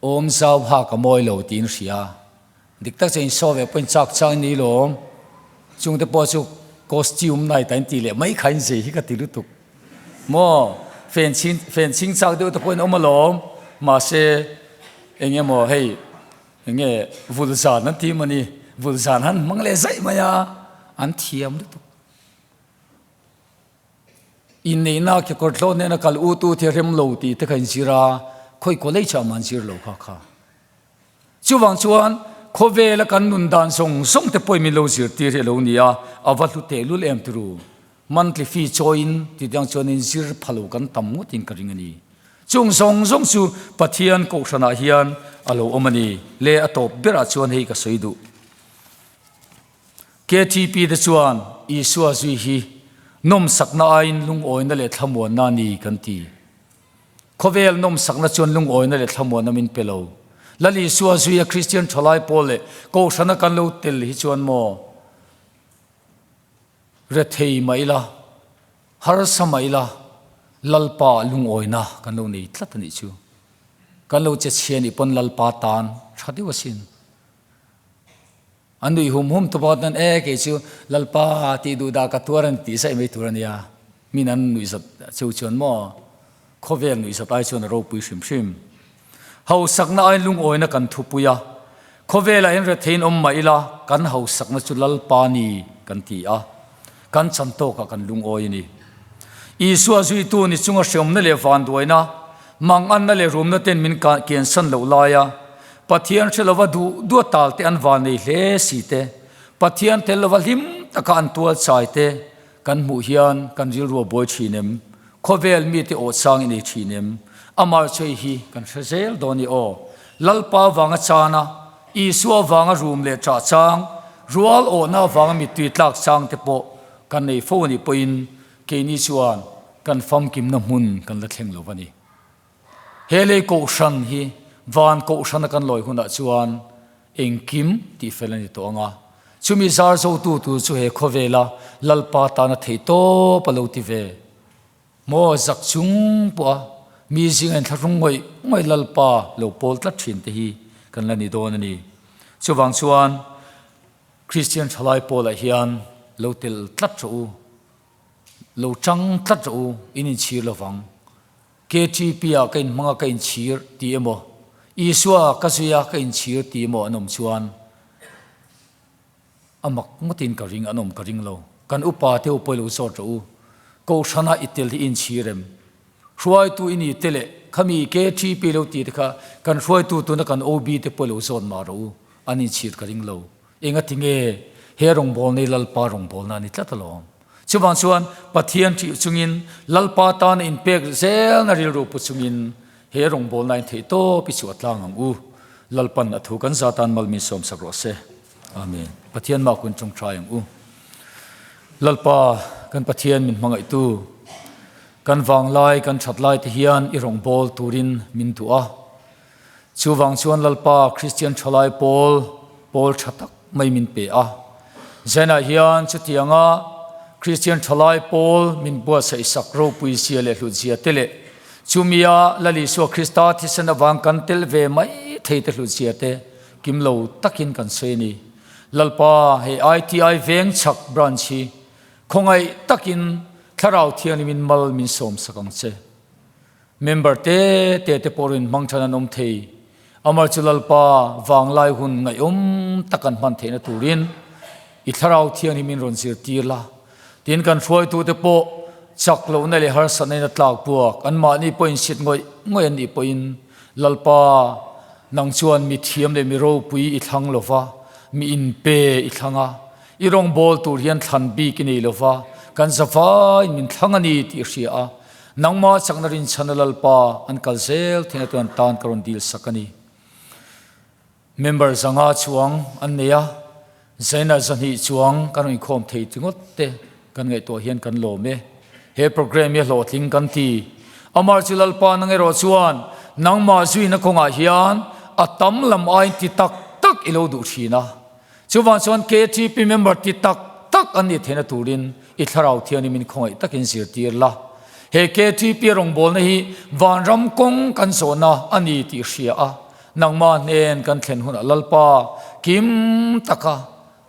awm zau hak a mawi lo tiin hria. Dik tak chuan insaw ve pawhin chak chang ni lawm. Chungte pawh chu. Costume night a in tih leh mai kha in zei hi ka ti lutuk maw? Fen chhing fen chhing chak deuh te pawh in awm alawm mahse eng emaw hei eng nge vul zan an ti mawni vul zan han hmang leh zaih mai a an thiam lutuk. Inneihna kekawr tlawh nena kal ut ut hi a rem lo tih te kha in zir a, khawi college ah mah an zir lo kha kha. Chuvang chuan khawvela kan nun dan zawng zawng te pawhin min lo zirtir hi a lo ni a, a va hlu tehlul em turu. Monthly fee chawiin titiang chuanin zir pha lo kan tam ngawtin ka ring a ni. Chung zawng zawng chu Pathian kohhranah hian a lo awm a ni. Le a tawp berah chuan hei ka sawi duh. KTP te chuan Isua zui hi nawmsakna aiin lungawina leh thlamuanna a ni kan ti. Khawvel nawmsakna chuan lungawina leh thlamuanna min pe lo. Lal Isua zuia Kristian thalai pawl leh Kohhrana kan lo tel hi chuan maw rethei mah ila, harsa mah ila, Lalpa lungawina kan lo nei tlat a nih chu. Kan lo che chhia nih pawn Lalpa tan tha deuh asin. An nuih hum hum tawp a chuan e kei chu Lalpa tih duh dah ka tuar a ni tih zaih mai tur a nia. Min an nuih zat cheu chuan maw khawvel nuih zat ai chuan a ropui hrim hrim. Hausakna aiin lungawina kan thupui a, khawvelah hian retheiin awm mah ila kan hausakna chu Lalpa ni kan ti a, kan chan tawkah kan lungawi a ni. Isua zuitu ni chunga hreawmna leh vanduaina, manganna leh rumna ten min kiansan loh laia Pathian hre lova duh duh a tal te an van nei hle si te, Pathian tel lova hlim taka an tual chai te kan hmuh hian kan rilru a buai thin em? Khawvel mite aw chang i nei thin em? Amar chei hi kan hre zel dawn i aw. Lalpa vanga chana, Isua vanga rum leh ṭah chang, rual awhna avanga mittui tlak chang te pawh kan nei fo a nih pawhin keini chuan kan famkimna hmun kan la thleng lo va ni. He lei kohhran hi van kohhrana kan lawi hunah chuan engkim tih fel a ni tawh ang a, chumi zar zotu tur chu he khawvela Lalpa tana theih tawp a lo ti ve. Maw zak chung pawha mi zinga inthlahrung ngawih ngawih Lalpa lo pawl tlat thin te hi kan la ni dawn a ni. Chuvang chuan Kristian thalai pawlah hian lo tel tlat rawh u, lo tang tlat rawh u, in inchhir lovang. KTP ah ka inhmang a ka inchhir ti emaw, Isua ka zui a ka inchhir ti emaw an awm chuan a mak ngawtin ka ring, an awm ka ring lo. Kan upa te u pawh i lo zawt rawh u. Kohhrana i tel hi i inchhir em? Hruaitu i ni te leh khami KTP lo ti te kha kan hruaitu tuna kan OB te pawh i lo zawt mah rawh u, an inchhir ka ring lo. Engati nge he rawngbawlna hi Lalpa rawngbawlna a ni tlat alawm. Chuvang chuan Pathian ṭih chungin Lalpa tana inpek zelna rilru pu chungin he rawngbawlna in theih tawp i chhuah tlang ang u. Lalpan a thu kan za tan mal min sawmsak rawh se. Amen. Pathian mah kun ṭawngṭai ang u. Lalpa kan Pathian min hmangaihtu, kan vanglai kan ṭhat lai te hian i rawngbâwl turin min duh a. Chuvang chuan Lalpa Kristian thalai pawl pawl tha tak mai min pe a. Zenah hian chutianga Kristian thalai pawl min buatsaih sak ropui zia leh hlut zia te leh chumia Lal Isua Krista thisen avang kan tel ve mai thei te hlut zia te kim lo takin kan sawi a ni. Lalpa hei ITI Vengchhak Branch hi khawngaih takin Thlarau Thianghlimin mal min sawmsak ang che. Member te te te pawh rin hmang than an awm thei. Amar chu Lalpa vanglai hun ngaihawm tak an hman theihna turin i thlarau thianghlim in rawn zirtir la. Tin kan hruaitu te pawh chak lohna leh harsatna in a tlak buak anmahni pawh insit ngawih ngawih an nih pawhin Lalpa nang chuan mi thiam leh mi ropui i thlang lova, mi inpe i thlang a, i rawngbâwl tur hian thlan bik i nei lova, kan zavaiin min thlang a ni tih i hria a. Nangmah chakna rinchhana Lalpa an kal zel theihna tuan tan ka rawn dil sak a ni. Member zanga chuang an nei a, Zaina zahnih chuang kan rawn inkhawm thei ti ngawt te kan ngaihtuah hian kan lawm e. He program hi a hlawhtling kan ti. Amar chu Lalpa nang erawh chuan nangmah zuina kawngah hian a tam lam aiin ti tak tak i lo duh thin a. Chuvang chuan KTP member ti tak tak an nih theihna turin i thlarau thiangin min khawngaih takin zirtir la. He KTP rawngbawlna hi vanram kawng kan zawhna a ni tih hria a, nangmah hnen kan thlen hunah Lalpa kim taka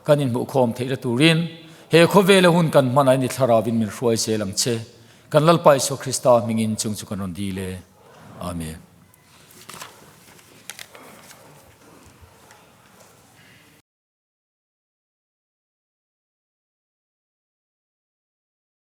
kan inhmuhkhawm theihna turin. He khawvela hun kan hman ain i thlarauin min hruai zel ang che. Kan Lalpa Isua Krista hmingin chung chu kan rawn dil e. Amen.